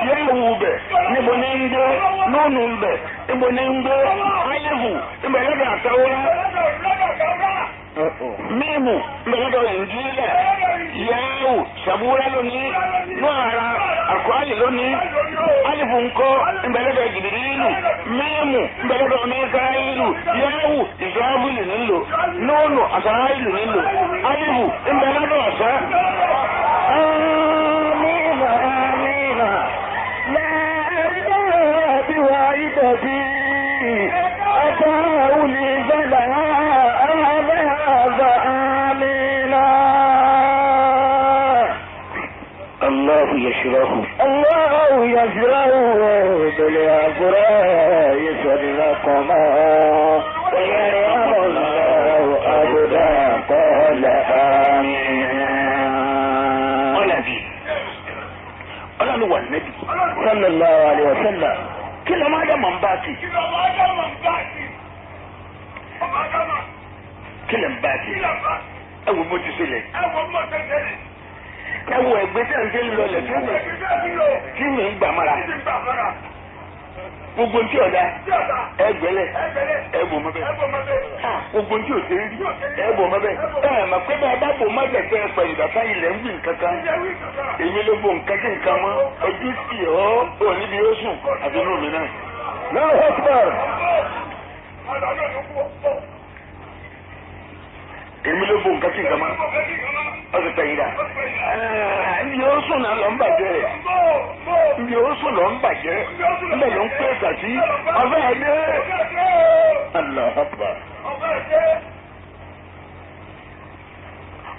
Yẹ́wù bẹ̀ níbo ní ń gbé? Núnù bẹ̀ níbo ní ń gbé? Alifu níbo lọ́dọ̀ àtàwọ́rá? Mímú níbo lọ́dọ̀ ìnjílẹ̀? Yẹ́wù sàbúrà lónìí, nùhàrà àkọ́àlì lónìí, alifu ńkọ́ níbo lọ́dọ̀ jìbìrìlù? Mímú níbo lọ́dọ̀ mẹ́káìlù? Yẹ́wù ìsirahìlì nílò, núnù àsàràìlù nílò, alifu níbo lọ́dọ̀ ọ̀sán. آمين آمين لا أرضى بوالدتي أتاه لي فلا هذا آمين. الله يشرح الله يشرح بالأفراح صدركما ويرحم الله أبدا قال آمين. Ọlọ́bì ọlọ́run wà nẹ́bì. صلى الله عليه وسلم. Kí ló máa dá màá ń bá ti? Kí lè ń bá ti? Ẹ wo bó ti ṣẹlẹ̀. Ẹ wo ẹgbẹ́ tẹ̀ ń tẹ́ lọlẹ̀ tí mi ń gbà mára. Gbogbo ntí ọ̀dà ẹ gbẹ́lẹ̀ ẹ bò mọ́ bẹ́ẹ̀. Gbogbo ntí òsè rí ẹ bò mọ́ bẹ́ẹ̀. Ẹ mà pé bá a bá bò má bẹ̀ tẹ́ ẹ pẹ̀lú bàtà ilẹ̀ ń wí nǹkan kan. Èmi ló bo nǹkan kí nǹkan mọ́. Ojú sì ọ́ ò níbi ó sùn àti inú mi náà. الله أكبر. Èmi ló bo nǹkan kí nǹkan mọ́. Ọ̀sẹ̀ pẹ̀yìn dà. Ibi ó sùn náà lọ ń bàjẹ́. Ibi ó sùn lọ ń bàjẹ́. Níbẹ̀ ló ń pè sàtí. Ọ̀fẹ́ ẹ̀ dé. الله أكبر.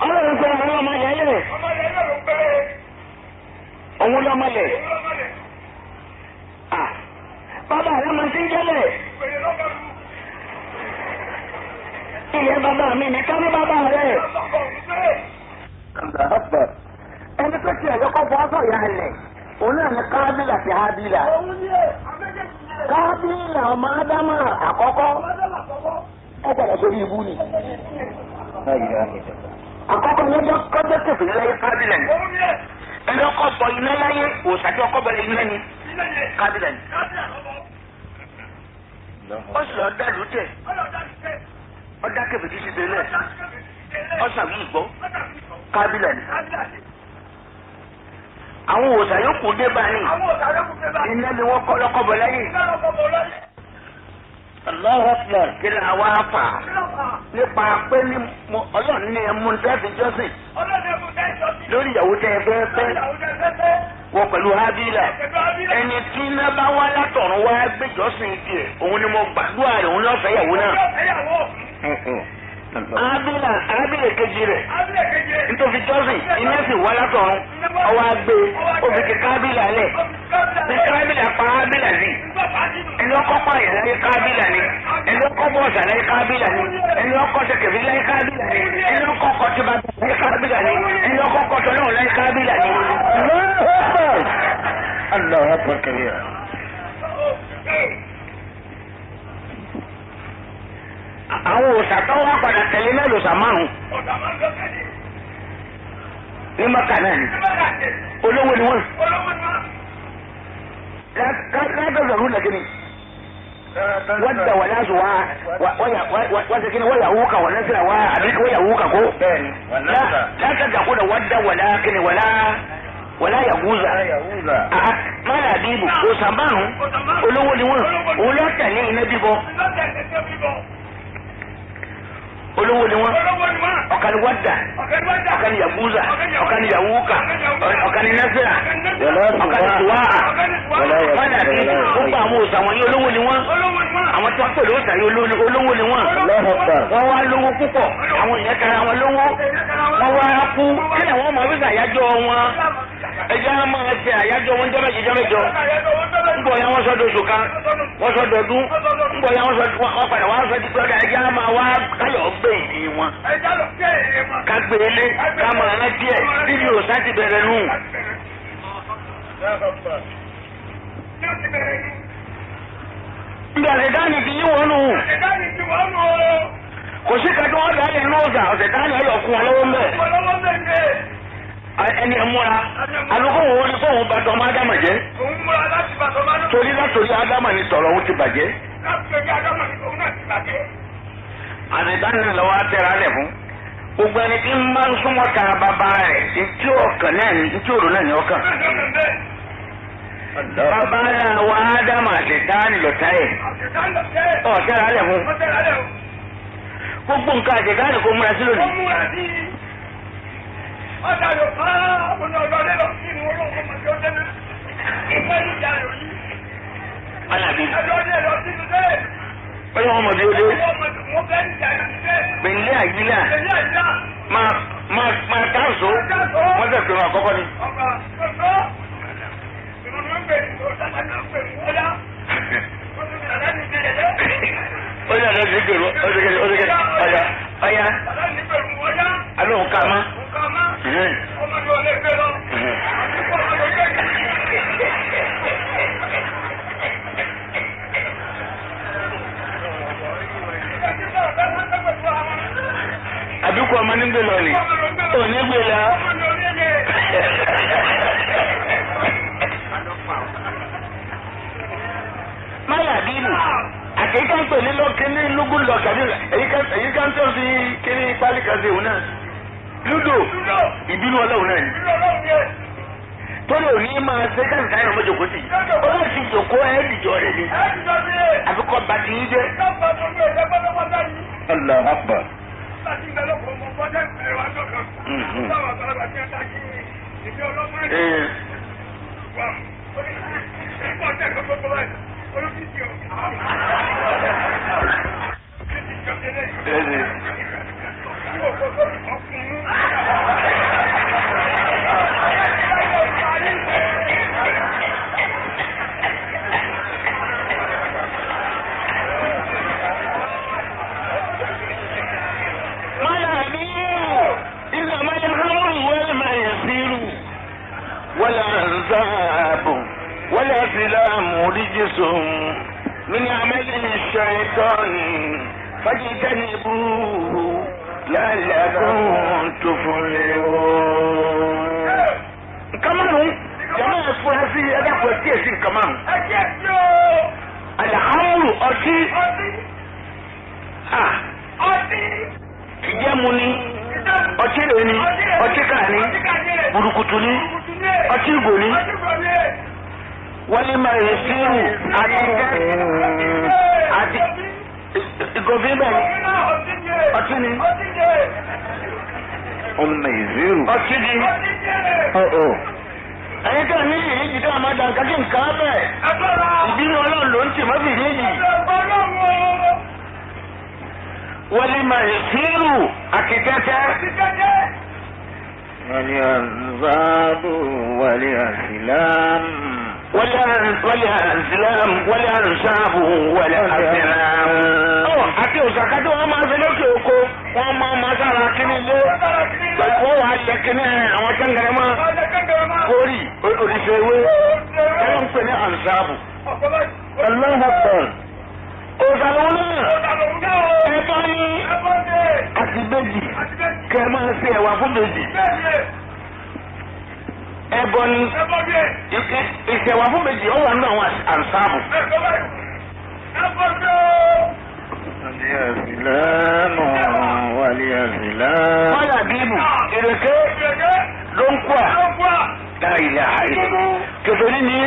Ọlọ́run sọ àwọn ọmọ yẹn lẹ̀. Òun lọ́mọlẹ̀. Bàbá rẹ̀ máa ti ń jẹ́lẹ̀. Ilẹ̀ bàbá mi nìkan ní bàbá rẹ̀. الله أكبر. Ẹni tó tiẹ̀ lọ́kọ́ bọ́ sọ̀yà lẹ̀. Òun náà ní Kábílà sí Hábílà. Kábílà ọmọ Ádámà àkọ́kọ́. Ó padà sórí ibú ni. لا إله إلا الله. Àkọ́kọ́ lọ́jọ́ kọjọ́ kẹfì láyé Kábílà ni. Ẹni ọkọ̀ bọ iná láyé òòṣà tí ọkọ̀ bọ iná ni Kábílà ni. Ó sì lọ dá lùtẹ̀. Ó dá kẹfì tí ṣiṣẹ́ lẹ̀. Ó sàbí ìgbọ́. Kábílà ni. Àwọn òòṣà yòókù dé bá ní. Iná ni wọ́n kọ́ lọ́kọ́ bọ láyé. الله أكبر. Kí ni àwa fà á? Nípa pé ní Ọlọ́run ní ẹmu tẹ́sí jọ́sìn lórí ìyàwó tẹ́ ẹ fẹ́ fẹ́ wọ pẹ̀lú Hábílà. Ẹni tí iná bá wá látọ̀run wá gbéjọ́sìn tiẹ̀, òun ni mo gbàdúrà rẹ̀, òun lọ́fẹ̀ẹ́ ìyàwó náà. Hábílà Hábílà kejì rẹ̀ nítorí jọ́sìn iná sì wá látọ̀run ọwọ́ agbé ó fi ti Kábílà lẹ̀. Ní Kábílà pa Hábílà sí. Ẹni ọkọ̀ pààyàn láyé Kábílà ni. Ẹni ọkọ̀ bọ̀ọ̀sà láyé Kábílà ni. Ẹni ọkọ̀ sẹkẹ̀fì láyé Kábílà ni. Ẹni ọkọ̀ kọtìbà láyé Kábílà ni. Ẹni ọkọ̀ kọtọlọ́hùn láyé Kábílà ni. الله أكبر. الله أكبر كبيرا. Àwọn òòṣà tó wá padà tẹ̀lé náà lòṣà márùn-ún ní Mọ́kà náà ni. Olówó ni wọ́n. Látọ̀dọ̀ rú lẹ́gìnì. Wọ́n dà wà láṣù wá wọ́n kí ni wọ́n yà wúkà wọ́n lẹ́sìn wá àbí wọ́n yà wúkà kó. Látọ̀dọ̀ kó wọ́n dà wà lákìnì wàlá yàgúzà. Mọ́lá àbíbù òòṣà márùn-ún olówó ni wọ́n. Òun ló tẹ̀lé iná bíbọ. Olówó ni wọ́n. Ọ̀kan ni wọ́dà, ọ̀kan ni yàgúzà, ọ̀kan ni yàwúkà, ọ̀kan ni násìrà, ọ̀kan ni tùwáà. Mọ́lá àbíbù gbogbo àwọn òòṣà wọ̀nyí olówó ni wọ́n. Àwọn tí wọ́n pè lóòṣà yìí olówó ni wọ́n. الله أكبر. Wọ́n wá lówó púpọ̀, àwọn èèyàn tara wọn lówó. Wọ́n wá kú, kí ni àwọn ọmọ wíṣà àyájọ́ wọn? Ẹjẹ́ á máa ṣe àyájọ́ wọn jọ́mẹ́jọ jọ́mẹ́jọ. Ńbọ̀ ya wọ́n sọ́dọ̀ oṣù kan, wọ́n sọ́dọ̀ ọdún, ńbọ̀ ya wọ́n sọ́dọ̀ wọ́n padà wá sọ́dọ̀ pé ọ̀dà ẹjẹ́ á máa wá kálọ̀ gbé ìdí wọn. Ká gbé ilé, ká máa rántí ẹ̀, bíbí òòṣà ti bẹ̀rẹ̀ nù. Ǹjẹ́ àṣetánì ti yí wọn nù? Kò sí kan tí wọ́n dá lẹ̀ ní ọ̀sà, ọ̀sẹ̀tánì ọ̀lọ́kùn wọn lọ́wọ́ mbẹ́. Ẹni ẹ múra alùpùpù òun ni fóun bàtọ̀ ọmọ Ádámà jẹ́. Torí látòrí Ádámà ni tọ̀rọ̀ òun ti bàjẹ́. Àtẹ̀tàn náà lọ́wọ́ àtẹ̀rà lẹ̀ fún. Gbogbo ẹni tí ń máa ń súnmọ́ ta bàbá rẹ̀ tí ọkàn náà ní tí òrò náà ní ọkàn. Bàbá náà wà Ádámà àtẹ̀tàn lọ́tà ẹ̀. Ọ̀tẹ̀rà lẹ̀ fún. Gbogbo nǹkan àtẹ̀tàn kò múra sí lónìí. Alabi. Wọ́n yóò mọ̀ bí ó dé. Pẹ̀lú àyílà. Máa káàsó. Wọ́n sẹ̀ pé wọn àkọ́kọ́ ni. Ó ní àná sí gbèrú. Ó ti kẹ́lẹ́ ó ti kẹ́lẹ́ ọ̀yà ọ̀yà. Alóhùn ká má. Àbíkú ọmọ nígbè lọ ni òní gbè lọ. Máyà bíbù àti èyí ká ń pè ní lọ́kíní lúgú lọ kàbí èyí ká ń tọ́ sí kíní pálí kan sí òun náà. Lúdò ìbínú ọlọ́run náà ni. Torí òní máa ṣe káàkiri káyọ̀ ọmọ jòkó sí. Ó bá ti jòkó ẹ́ẹ́dìjọ rẹ̀ ni. Àfikọ́ bàtí yín jẹ́. Allahu Akbar. من عمل الشيطان فاجتنبوه لعلكم تفلحون. Nǹkan márùn-ún jama ẹ̀fúrásì ẹ̀dàpọ̀ ẹ̀kí èsì nǹkan márùn-ún. Alhamdu ọtí ìjẹ́mu ni ọtí rẹ̀ ni ọtí kà ni burúkutu ni ọtí ìgò ni wọ́n máa yẹ sírù àti àti ìgòfin bẹ́ẹ̀ ọtí ni. Ọmọ ìzírù. Ọtí ni. Ẹyin tó ní ìríjì tó àmọ́ dàgbà kí nǹkan bẹ́ẹ̀. Ìbínú ọlọ́run ló ń tì mọ́ bìrì yìí. Wọ́n máa yẹ sírù àti tẹ́tẹ́. Wal anzabu wal azlam. Wal-azlam wal-ansabu wal-azlam. Àti òṣàká tí wọ́n máa ń ṣe lókè oko, wọ́n máa ma sára kíní ilé. Wọ́n wàá lẹ kíní àwọn kẹ́ngẹrẹ máa kórì òrìṣẹ́ ewé. Ẹ̀rọ ń pè ní ansabu. Allahu Akbar. Òṣàlùwọ́n náà ẹ̀tọ́ ní àti bèjì kẹ́ ẹ máa ṣe ẹ̀wà fún bèjì. Ẹbọ ni ìṣẹ̀wà fún méjì ó wà nínú àwọn ànsáàbù. Wọ́n bíbù ìrèké ló ń kú à. Láìlà àìlè. Kèfèrí ni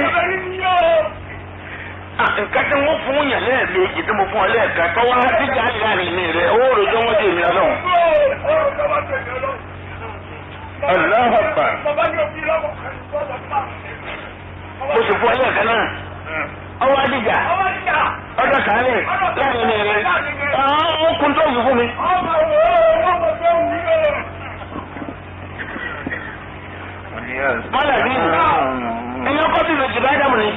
nǹkan tí wọ́n fún yàn lẹ́ẹ̀mejì tí mo fún ọ lẹ́ẹ̀kan tó wá díjà láàrin mi rẹ̀ ó rojọ́ wọ́n dé mi ọlọ́run. Allahu Akbar. Mo sì fún ọ lẹ́ẹ̀kan náà. Ọwọ́ adìjà. Ọjọ́ sàálẹ̀ láàrin mi rẹ̀. Àwọn okùn tó yìí fún mi. Mọ́lá bí ẹni ọkọ bí ìbejì bá dàmú ni.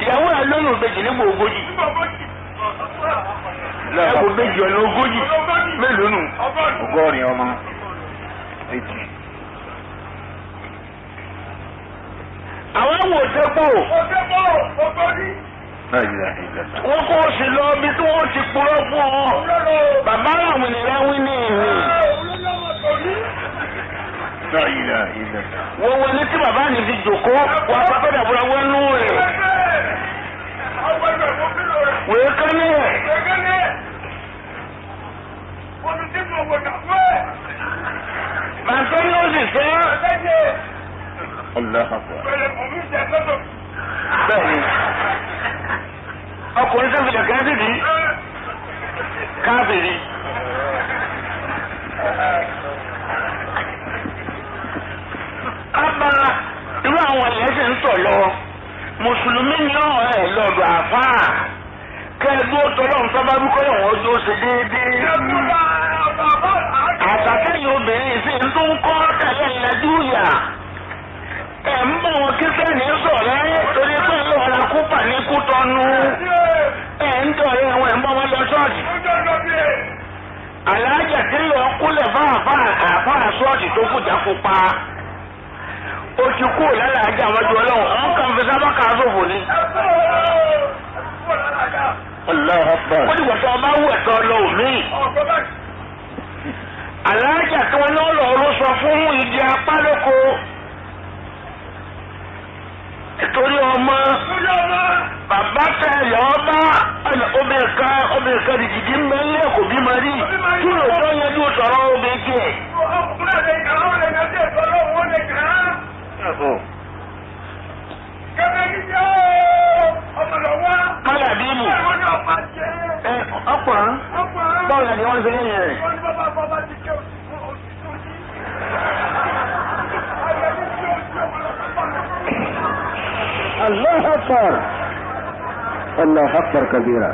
Ìyàwó ẹ̀ lóyún ìbejì nígbà ogójì. Ẹ̀kọ́ ìbejì ọ̀nà ogójì mélòó nù? Ọgọ́rin ọmọ. 80. Àwọn wò dépò. Wọ́n kó o sì lọ ibi tí wọ́n ti purọ́ fún ọ. Bàbá àwọn ènìyàn wí ní ìhìn. Wọ́n wọlé tí bàbá mi fi jòkó wọ́n apá dàbúrà wọ́n nú rẹ̀. Wèé kán ní ẹ̀. Màtọ́ ni ó sì sọ. Bẹ́ẹ̀ni, ọkùnrin tó fi lè káfìrí káfìrí. Kábà irú àwọn ẹlẹ́sìn ń tọ̀ lọ, Mùsùlùmí ni ọ̀hún ẹ̀ lọ́dọ̀ àfáà. Kẹ́ẹ̀dúró tọ́lọ́ nǹkan bá rúkọ́ lọ́wọ́ ọjọ́ ṣe déédéé. Àtàkẹ́yìn obìnrin sì ń tún kọ́ tẹ̀lé ìlẹ́jú yà. Ẹ̀ ń bọ̀ wọn kírísítẹ́nì sọ̀rẹ́ torí pé lọ́ra kúpà ní kútọ́nù. Ẹ̀ ń dọ̀rẹ́ wọn ẹ̀ ń bọ̀ wọn lọ ṣọ́ọ̀ṣì. Àlàájá tí lọ kúlẹ̀ fáàfáà àfáà ṣọ́ọ̀ṣì tó kùjà kó pa. Ó ti kú lálàájá àwọn ju ọlọ́run, wọ́n kàn fi sábà kà á sòfò ni. Allahu Akbar. Ó dìgbà tó ọba wù ẹ̀tọ́ lọ òmíì. Àlàájá tí wọn náà lọ sọ fún ìdí apá lóko. Nítorí ọmọ bàbá tẹ lọ́ọ́ bá obìnrin kan dìdí ń bẹ nílé kò bímọ rí. Kí ló tó yanjú sọ̀rọ̀ obìnrin tiẹ̀? Kálá bímù. Ẹ ọkùnrin báwo ni wọ́n ṣe lẹ́yìn rẹ̀? Allahu Akbar. Allahu Akbar kabira.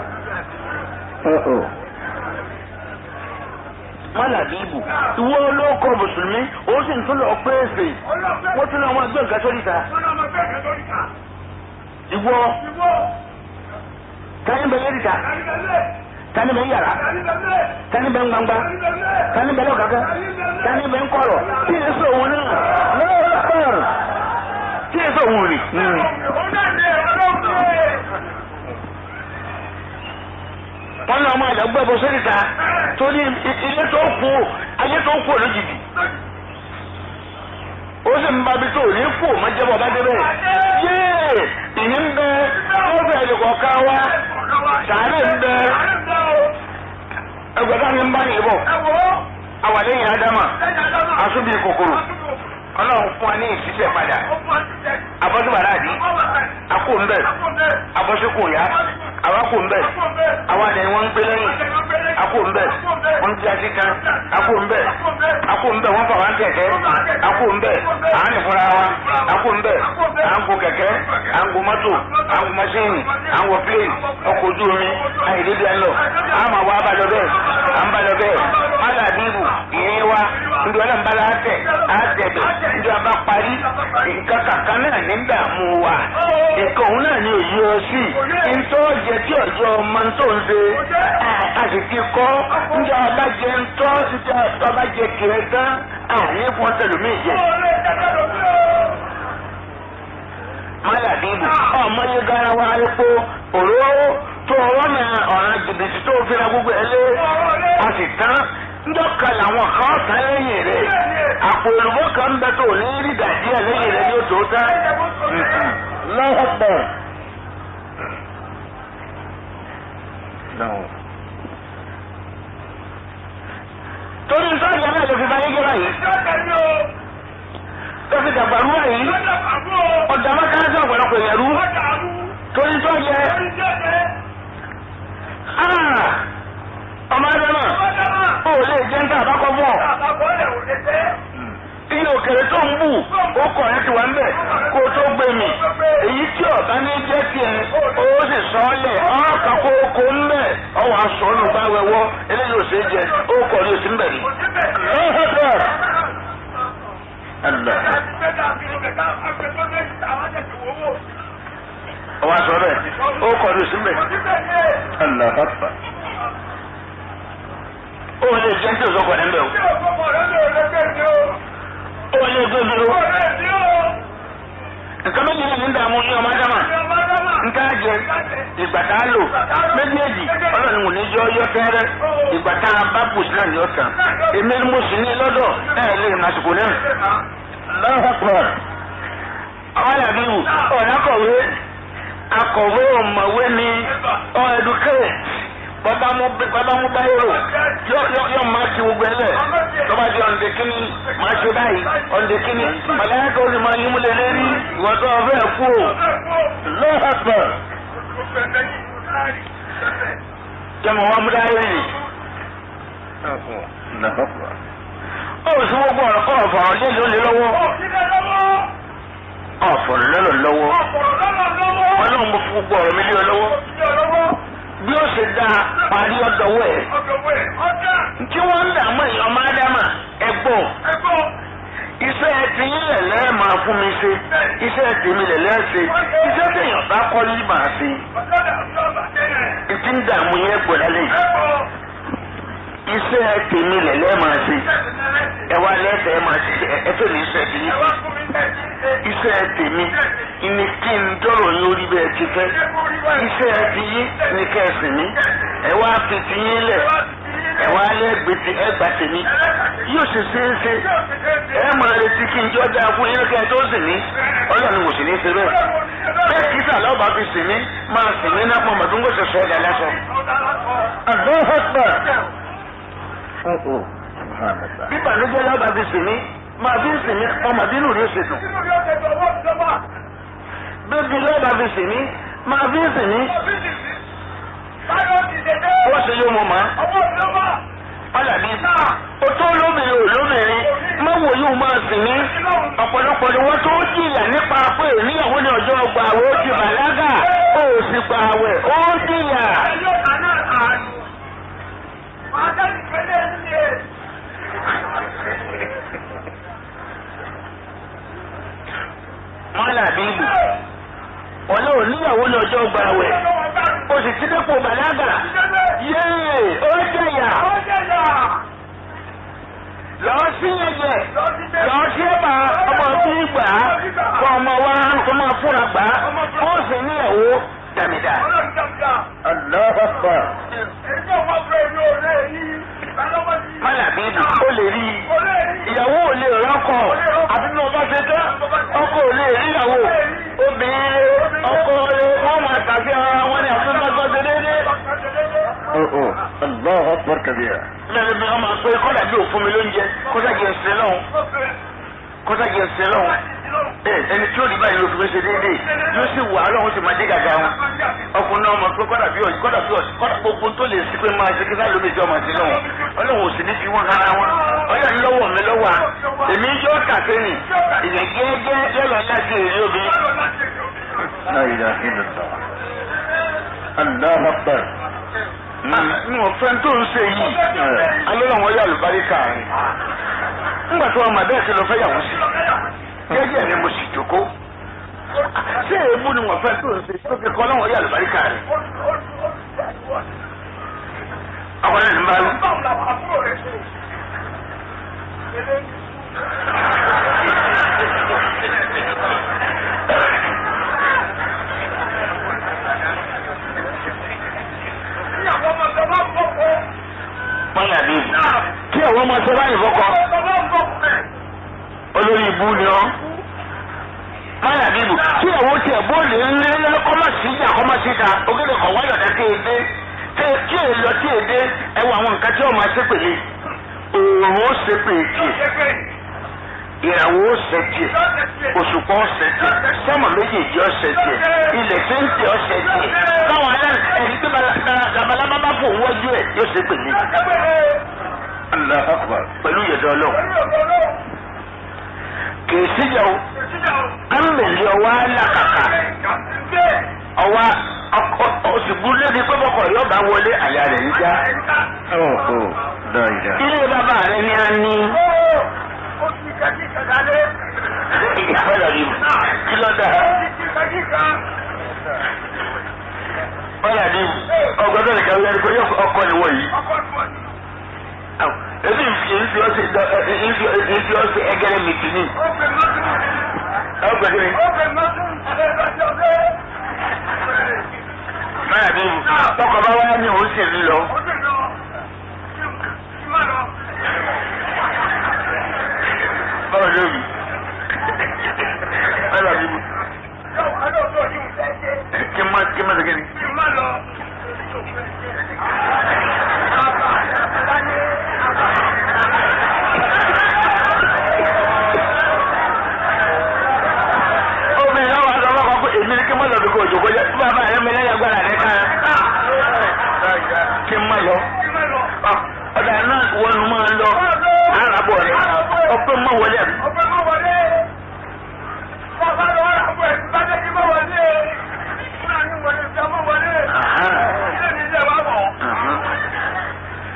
Oh. Mọ́là bíbù. Ìwọ olóko Mùsùlùmí, ó sì ń tún lọ pèsè. Wọ́n tún lọ wọn gbé nǹkan sórí ta. Ìwọ tani bẹ lérí ta, tani bẹ yàrá, tani bẹ gbangba, tani bẹ lọ́kàkà, tani bẹ ńkọ̀rọ̀. Tí èso òun náà, tí èso òun rì. Wọ́n ní ọmọ àjọ gbẹ́bọ sórí ta torí ilé tó kú ayé tó kú lójijì. Ó sì ń bá bí tó ní kú ọmọ jẹ́bọ̀ bá débẹ̀. Yéè ìní ń bẹ ọ̀fẹ́ ẹ̀dẹ̀kọ̀ọ̀kan wa sàárè ń bẹ ẹgbẹ̀ta ni ń bá yìí bọ̀. Àwàlẹ́yìn Ádámà asúbí kòkòrò Ọlọ́run fún wa ní ìṣiṣẹ́ padà. Abọ́síbàrà àdí akó ń bẹ̀ abọ́síkò yá àwa kò ń bẹ̀ àwa ni wọ́n ń gbé lẹ́yìn akó ń bẹ̀ wọ́n ń jásí kan akó ń bẹ̀ akó ń bẹ̀ wọ́n fà wá ń kẹ̀kẹ́ akó ń bẹ̀ à ń fúnra wa akó ń bẹ̀ à ń gun kẹ̀kẹ́ à ń gun mọ́tò à ń gun mọ́ṣíìnì à ń wọ pléènì ọkọ̀ ojú omi àìdídì ẹ̀ lọ à máa wá abalọ bẹ́ẹ̀ à ń balọ bẹ́ẹ̀ alàbíbù ìyẹn wa ndí wọn náà ń bá la tẹ̀ á tẹ̀ bẹ̀ ndí wọn bá parí nǹkan kankan náà ní dààmú wa nǹkan òun náà ní òye ọ sí ntọ́ jẹ tí ọjọ́ ọmọ tó ń ṣe a sì ti kọ́ ndí ọba jẹ ntọ́ ndí ọba jẹ kiri tán àní fún tẹlómi jẹ. Málàbíbù ọmọ yẹ garawa epo òróró tó ọwọ́ náà ọ̀ràn jìbìtì tó fi ra gbogbo ẹ lé a sì tán ndọ́ka làwọn kan tán lẹ́yìn rẹ̀ àpò olùbọ́ kan bẹ tó ní rí gàdíà lẹ́yìn rẹ̀ ní oṣù tán. Allahu Akbar. Torí sọ́ọ̀jà náà lè fi báyé jẹ́ báyìí. Tó fi dàgbà rú báyìí. Ọ̀dà mọ́kànlá ọ̀pọ̀lọpọ̀ èèyàn rú. Torí sọ́ọ̀jà ọmọ Ádámà ó lè jẹ́ ń tà àbákọ́ fún ọ. Iye òkèrè tó ń bù ó kọ̀ ẹ́ ti wà ń bẹ̀ kó o tó gbé mi. Èyí tí ọ̀bá ní jẹ́ tiẹ̀ ó sì sọ ọ́ lẹ̀ ọ̀ọ́kà kó o kó ń bẹ̀ ọwọ́ aṣọ ọ̀nù bá wẹ̀wọ́ eléyìí ò ṣeé jẹ ó kọ̀ ní òsì ń bẹ̀ ni. Ọwọ́ aṣọ bẹ́ẹ̀ ó kọ̀ ní òsì ń bẹ̀. Ó lè jẹ́ tí òsọkọ̀ ní bẹ̀ o. Ó lè gbé mi o. Nǹkan méjì ní ìdààmú ní ọmọ Ádámà. Nǹkan jẹ, Ìgbà tá a lò méjèèjì ọlọ́run kò ní jọ yọ tẹ́rẹ́. Ìgbà tá a bá bù sí náà ní ọ̀tàn. Èmi ni mo sì ní lọ́dọ̀ ẹ̀ lè mà sùkò náà. Allahu Akbar. Àwọn àbíwù ọ̀nà kọ̀wé akọ̀wé ọ̀mọ̀wé ni ọ̀ ẹ̀dùkẹ́ bàbá mú báyìí yọ máa ti gbogbo ẹ lẹ tọ́ba di ọ̀ǹdẹ̀ kínní máa ṣe báyìí ọ̀ǹdẹ̀ kínní màláyàkọ̀ ó sì máa yín múlẹ̀ lérí ìwọ́tọ̀ ọ̀fẹ́ kú o. Allahu Akbar. Jẹ́mọ̀ wọn mú dáhìí rì. Allahu Akbar. Ó sì gbogbo ọ̀rọ̀ kọ́ ọ̀fọ̀rọ̀ lé lónìí lọ́wọ́. Ọ̀fọ̀rọ̀ lọ́lọ́ lọ́wọ́. Ọlọ́run mo fi gbogbo ọ̀rọ̀ mi lé ọ lọ́wọ́. Bí ó ṣe dá parí ọ̀dọ̀wọ́ ẹ̀. Kí wọ́n ń dààmú èèyàn máa dámà ẹ̀gbọ́n. Iṣẹ́ ti yín lẹ̀lẹ́ máa fún mi ṣe. Iṣẹ́ tèmi lẹ̀lẹ́ ṣe. Iṣẹ́ tèèyàn bá kọ́ ní màá ṣe. Ìtí ń dààmú yẹn gbọ́ lálẹ́ yìí. Iṣẹ́ tèmi lẹ̀lẹ́ máa ṣe. Ẹ wá lẹ́sẹ̀ máa ṣe ẹ fẹ́ mi iṣẹ́ tèmi. Iṣẹ́ tèmi ni kí n dọ́rọ̀ yín orí bẹ́ẹ̀ ti fẹ́. Iṣẹ́ ti yín ni kẹ́sìn mi. Ẹ wá fi ti yín lẹ̀. Ẹ wá lẹ́gbẹ̀ẹ́ ti ẹgbà tèmi. Yóò ṣe ṣe é ṣe. Ẹ máa retí kí n jọ́ dáa fún yín kẹ́ ẹ tó sìn mí. Ọlọ́run kò sì ní ṣe bẹ́ẹ̀. Bẹ́ẹ̀ kí sàlọ́ bá fi sìn mí máa sìn mí náà pọ̀ mọ̀tún kò ṣe sọ ẹ̀dá lásán. Allahu Akbar. Subhanallah. Bí ìbànújẹ́ lọ́ba fi sìn mí máa fi sìn mí ọmọ bínú rí oṣù dùn. Bébí lọ́ba fi sìn mí máa fi sìn mí. Wọ́n ṣe yóò mọ̀ mọ́. Ọ̀làbí o tó lóbìnrin ò lóbìnrin mọ́wò yóò máa sìn mí. Ọ̀pọ̀lọpọ̀ ni wọ́n tó jìyà nípa pé níyàwó ní ọjọ́ ọgbà àwẹ̀ ó ti bàlágà ó sì gbà àwẹ̀ ó jìyà. Mọ́là bíbù ọ̀lẹ́ ò níyàwó ní ọjọ́ ọgbà àwẹ̀ o sì ti dépò bàlágà yéè ó jẹ̀yà lọ sí ẹ̀jẹ̀ lọ sí ẹ̀bà ọmọ tí gbà á kọ́ ọmọ wa kó máa fúnra gbà á ó sì níyàwó dàmídà. Allahu Akbar. Mọ́là bíbù ó lè rí ìyàwó ò lè rọ́kọ̀ àbí bí wọ́n bá ṣe tán ọkọ ò lè rí ìyàwó obìnrin ọkọ rẹ̀ wọ́n máa tàbí ara wọn ní àfihàn ṣe déédéé. Allahu Akbar kabira. Mẹ́rin bí wọ́n máa pé kọ́dà bí òfun mi lóúnjẹ kọ́dà jẹ́ ẹsẹ̀ lọ́hùn kọ́dà jẹ́ ẹsẹ̀ lọ́hùn. Ẹni tí ó rí báyìí ló fi ṣe déédéé yóò sì wà lọ́hùn sì máa dé gàgà wọn. Ọkùnrin náà mọ̀ pé kọ́dà bí ọ̀sẹ̀ kọ́dà bí ọ̀sẹ̀ kọ́dà gbogbo tó lè sí pé máa ṣe kí sáà lómi ìjọ máa ṣe lọ́hùn. Ọlọ́run ò sì ní fi wọ́n hara wọn. Ọlọ́run lọ́wọ́ mi lọ́wọ́ a. Èmi yóò kàfé nì. Ìyẹn gẹ́gẹ́ yọ̀lọ̀ láti èrè obìnrin. La ilaha illallah. Allahu Akbar. Mi ò fẹ́ tó ń ṣe yìí. Alọ́lọ́ wọn yọ àlùbáríkà rẹ̀. Nígbà tí wọn mà bẹ́ẹ̀ ṣe lọ fẹ́ yàwó sí. Jẹ́jẹ́ ni mo sì jókòó. Ṣé èébú ni wọ́n fẹ́ tó ń ṣe tó fi kọ́ lọ́wọ́ yọ àlùbáríkà rẹ̀? Àwọn ẹni bá lọ. Mọ́lá bí kí àwọn ọmọ ṣe báyìí fọkọ olórí ibú ni ọ́. Mọ́lá bí ibù kí àwọn tiẹ̀ bóòlù ńlẹ́ kọ́mọ̀sí ìjà kọ́mọ̀sí ta ogédè kọ̀ wáyọ̀ dá kéde kí èè lọ tí èdè ẹ wọ àwọn nǹkan tí wọ́n máa ṣépè lé. Òòrùn ó ṣépè tiẹ̀, ìràwọ̀ ó ṣe tiẹ̀, òṣùpá ó ṣe tiẹ̀, sọ́mọ̀ méjèèjì ó ṣe tiẹ̀, ilẹ̀ tí ń tẹ̀ ó ṣe tiẹ̀. Káwọn ẹni tí labalábá bá fò wọ́jú ẹ̀ yóò ṣépè lé. Allahu Akbar. Pẹ̀lú ìyẹ̀dọ̀ Ọlọ́run. Kìí síjà o, ámìlì ọwọ́ alákàkà, ọwọ́ òsìgbú lébi pé bọ́kọ̀ yóò bá wọlé àyà rẹ̀ ń já. La ilaha. Ilé bàbá rẹ̀ ni a ní. Kí ló dà? Bọ́lá ní ọgbọ́dọ̀ nìkan wíwá ni pé ọkọ ni wọ̀ yìí. Ebi nfi ọsẹ ẹgẹrẹ mìtì ní. Ọgbẹ́ni. Bọ́bá wa ni òun sì ń lọ. Báwo ló rí? Báwo ló rí? Kí n má segin ni? Kí n má lọ. Obìnrin náà wà lọ́wọ́ kan pé èmi ni kí n má lọ bí kò jòkó jẹ́ bàbá rẹ̀ mi lẹ́yìn agbára rẹ̀ ká. Kí n má lọ. Ọ̀dà náà wọnú máa lọ. Àràbọ̀ rẹ̀ ọpẹ́ mọ́ wọlé àbí. Ọpẹ́ mọ́ wọlé. Bàbá lọ àràbọ̀ ẹ̀ bá jẹ́ kí mọ́ wọlé. Fúnra ní wọlé ìfẹ́ mọ́ wọlé. Ilé mi ilé wa wọ̀.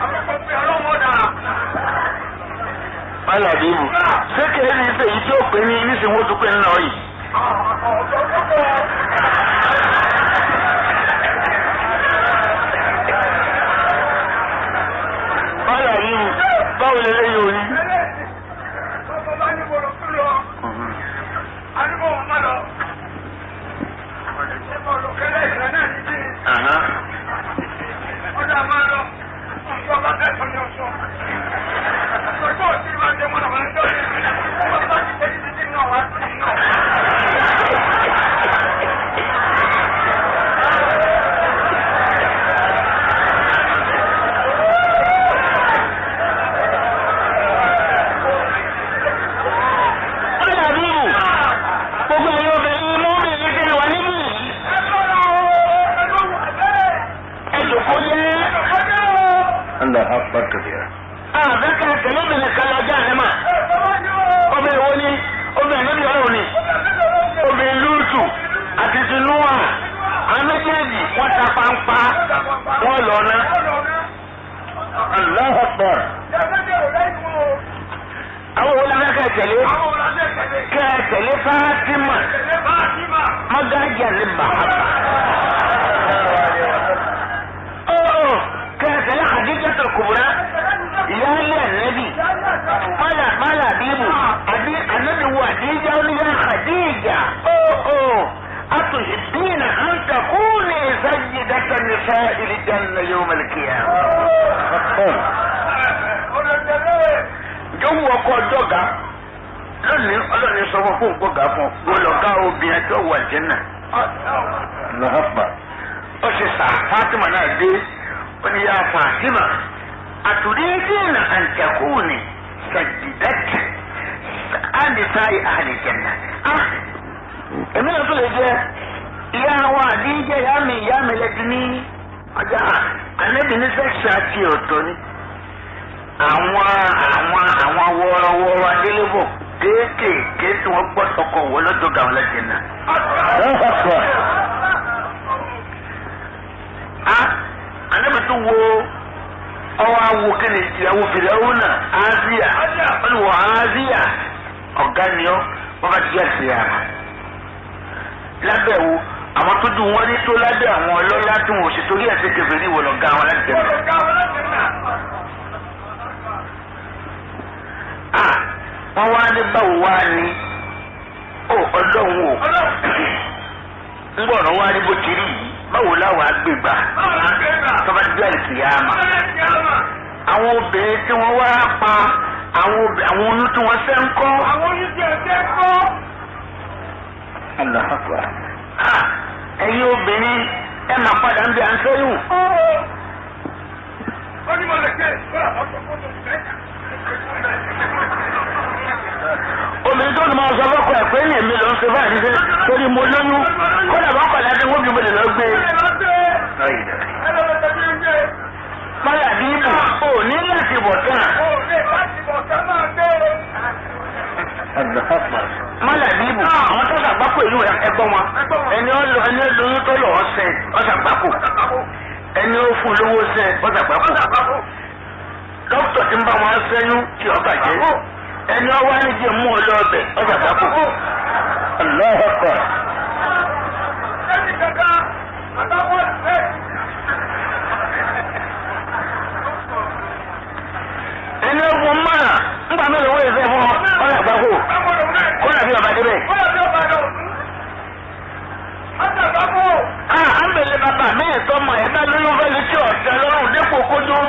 Àkọ́kọ́ pé ọlọ́wọ́ dà. Bálà bíbù. Ṣé kìí ní ṣe èyí tí ó pè ní nísìnyí wọ́n tún pè ń lọ yìí? Bálà bíbù. Báwo lè léyìn òní?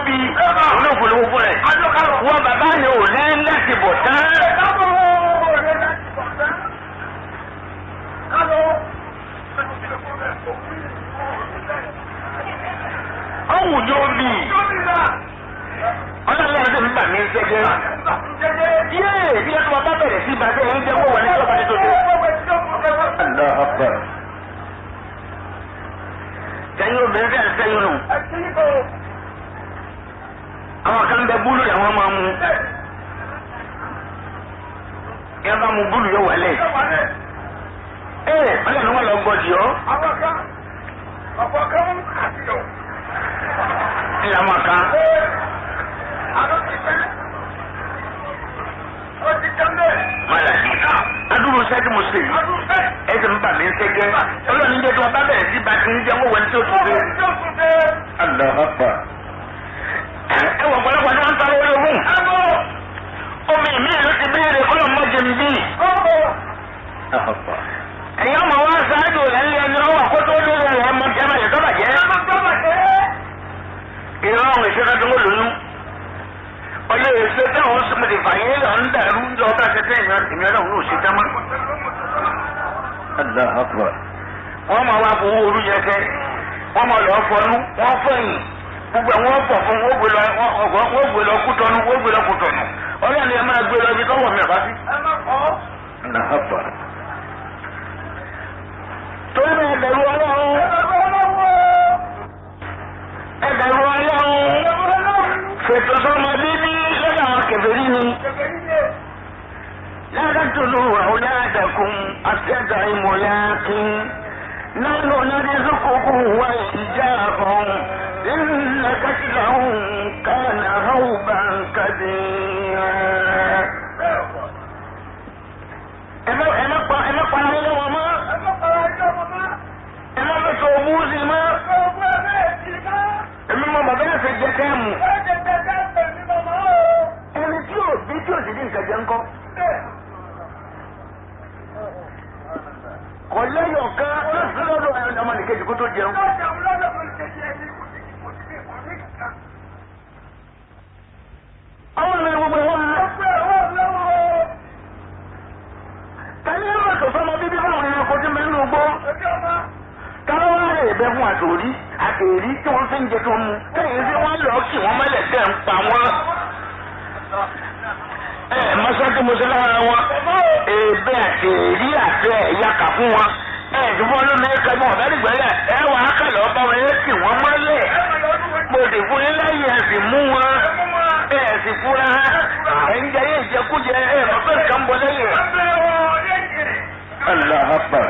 bí olóògbólówó fún rẹ̀. Wọ́n bàbá ni ò ní láti bọ̀ tán. Ọ̀hún ni ó bì. Ọlọ́run ẹ̀rọ ń bà mí sẹ́gẹ́. Yéè bí ẹni wọn bá bẹ̀rẹ̀ sí ìbàjẹ́ yìí jẹ́ kó wọlé tó bá ti tó dé. Allahu Akbar. Sẹ́yìn obìnrin fẹ́ẹ́ sẹ́yìn nù. Àwọn kan bẹ búlù làwọn máa mú. Yẹn bá mu búlù yóò wọlé. Ee ọlọ́run wọn lọ gbọ́dì ọ́. Ìlànà kan. Adúrú sẹ́kì mo sè é ẹsẹ̀ ń bà mí ń sẹ́gẹ́ ọlọ́run ní jẹ́ tí wọ́n bá bẹ̀rẹ̀ sí bá ti ń jẹ́ wọ́n wẹ̀ ní tí ó tún dé. Allahu Akbar. Ẹ wọ̀ ọ̀pọ̀lọpọ̀ tí wọ́n ń ta owó lóhùn. Omi mi ló ti béèrè kó ló mọ jẹ mi bí. Allahu Akbar. Ẹ̀yin ọmọ wa ṣáájú lẹ́yìn ẹni ọwọ́ kó tó dé rẹ̀ ẹ̀ mọ jẹ́ máa yẹ tó bàjẹ́. Ìrọ̀rùn ìṣẹ́ká tó ń lóyún. Ọlẹ́ èso táwọn sọmọ ti fà yín lọ ń dàrú ń lọ bá ṣe tẹ́ ìmí ọlọ́run ò ṣe tán mọ́. Allahu Akbar. Wọ́n máa wá fowó orú yẹn kẹ́, wọ́n máa lọ fọnú, wọ́n fẹ̀yìn, gbogbo ẹ̀ wọ́n fọ̀ fún wọ́n gbé lọ wọ́n gbé lọ kútọ́nù, wọ́n gbé lọ kútọ́nù. Ọlọ́run ẹ máa gbé lọ ibi tọ́wọ́ mi àbá sí. Allahu Akbar. Torí bẹ́ẹ̀ bẹ̀rù Ọlọ́run. Ẹ bẹ̀rù Ọlọ́run. Fètò sọmọ bíbí lọ́dọ̀ àwọn kèfèrí ni. لا تقتلوا أولادكم خشية إملاق نحن نرزقكم وإياهم إن قتلهم كان هوبا كبيرا. Ẹ má pa ayé wọn mọ́. Ẹ má fi sọ òwú sí mọ́. Èmi mọ bàbá yẹn fi jẹ kẹ́ẹ̀mù. Ẹni tí ò bí tí ò sì ní nǹkan jẹ ńkọ́. Kò lẹ́yọ̀ kan ló sí lọ́dọ̀ ọmọnìkejì kó tó jẹun. Àwọn ọmọ gbogbo ẹ̀wọ̀n lọ. Tani ẹ̀rọ tó sọmọ bíbí báwọn ẹranko tí mẹ́rin ló gbọ́. Táwọn wá rè bẹ́ fún àtòrí àtèrí tí wọ́n fi ń jẹ tó ń mu. Kẹ́yìn sí wọ́n lọ kí wọ́n mọ́lẹ̀ tẹ̀ ń pa wọ́n. Ẹ mọ́sátí mo ṣe lára wọn. Èbè àtèrí àti ẹ̀yà kà fún wọn. Ẹ ìdúgbò lómi ẹ̀ka mọ̀ ọ̀bẹ nígbẹ̀rẹ̀ ẹ wà á kàlọ́ bá wọn ẹ kì wọ́n mọ́lẹ̀. Mo sì fún yín láyè ẹ sì mú wọn. Ẹ sì fúra. Ẹ ń jẹ ayé ìjẹkújẹ ẹ mọ̀ pé nǹkan ń bọ̀ lẹ́yìn. Allahu Akbar.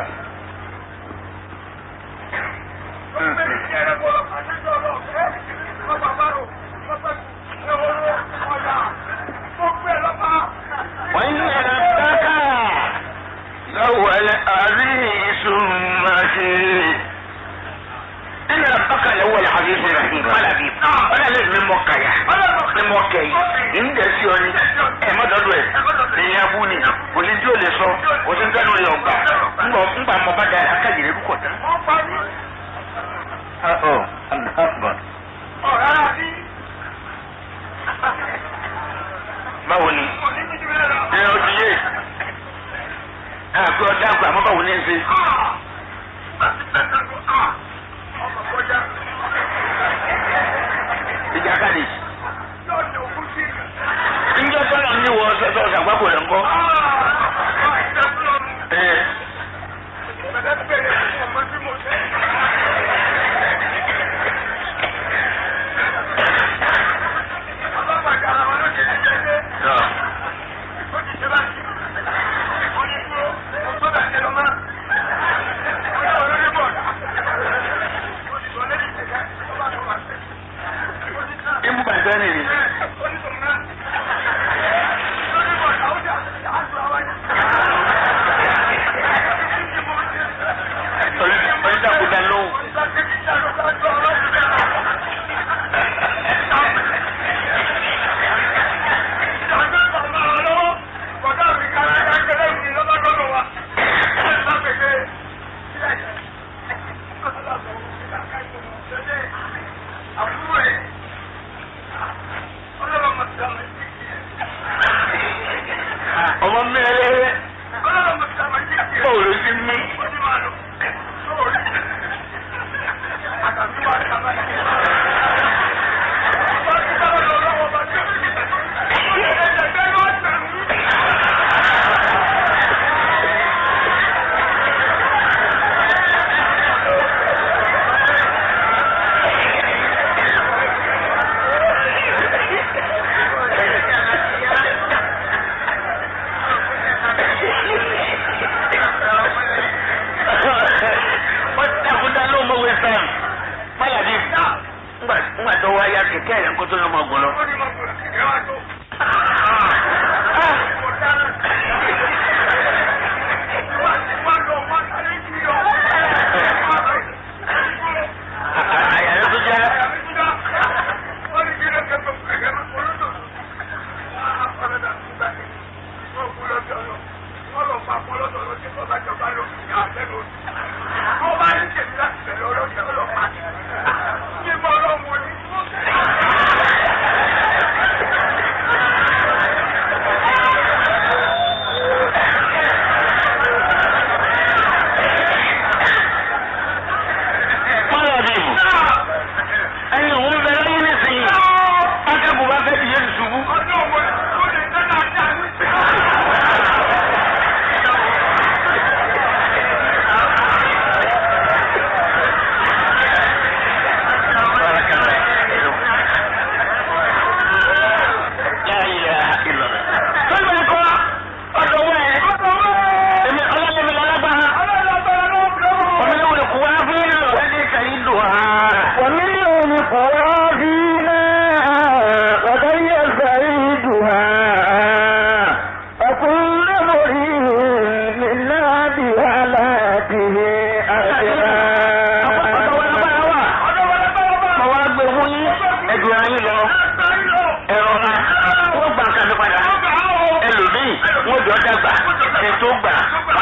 وإن ربك لهو العزيز المتين. إن ربك لهو العزيز الرحيم. ولا بيب ولا لازم موقع موقع ń dẹ̀ sí ọ ni ẹ má dọ́dọ̀ ẹ̀ èyàn abú ni kò ní tí ò lè sọ kò sí nǹkan lórí ọgbà ńgbà mọ bá da akáyèrè kúkọ̀ tán. Allahu Akbar. Báwo ni ẹ ọ ti yé àpé ọdẹ àgbà àmọ́ báwo ní í ṣe. Ìjàkadì. Njẹ́ sọ́nà ní wọ sọ́sọ́ ṣàgbákò rẹ̀ ńkọ́.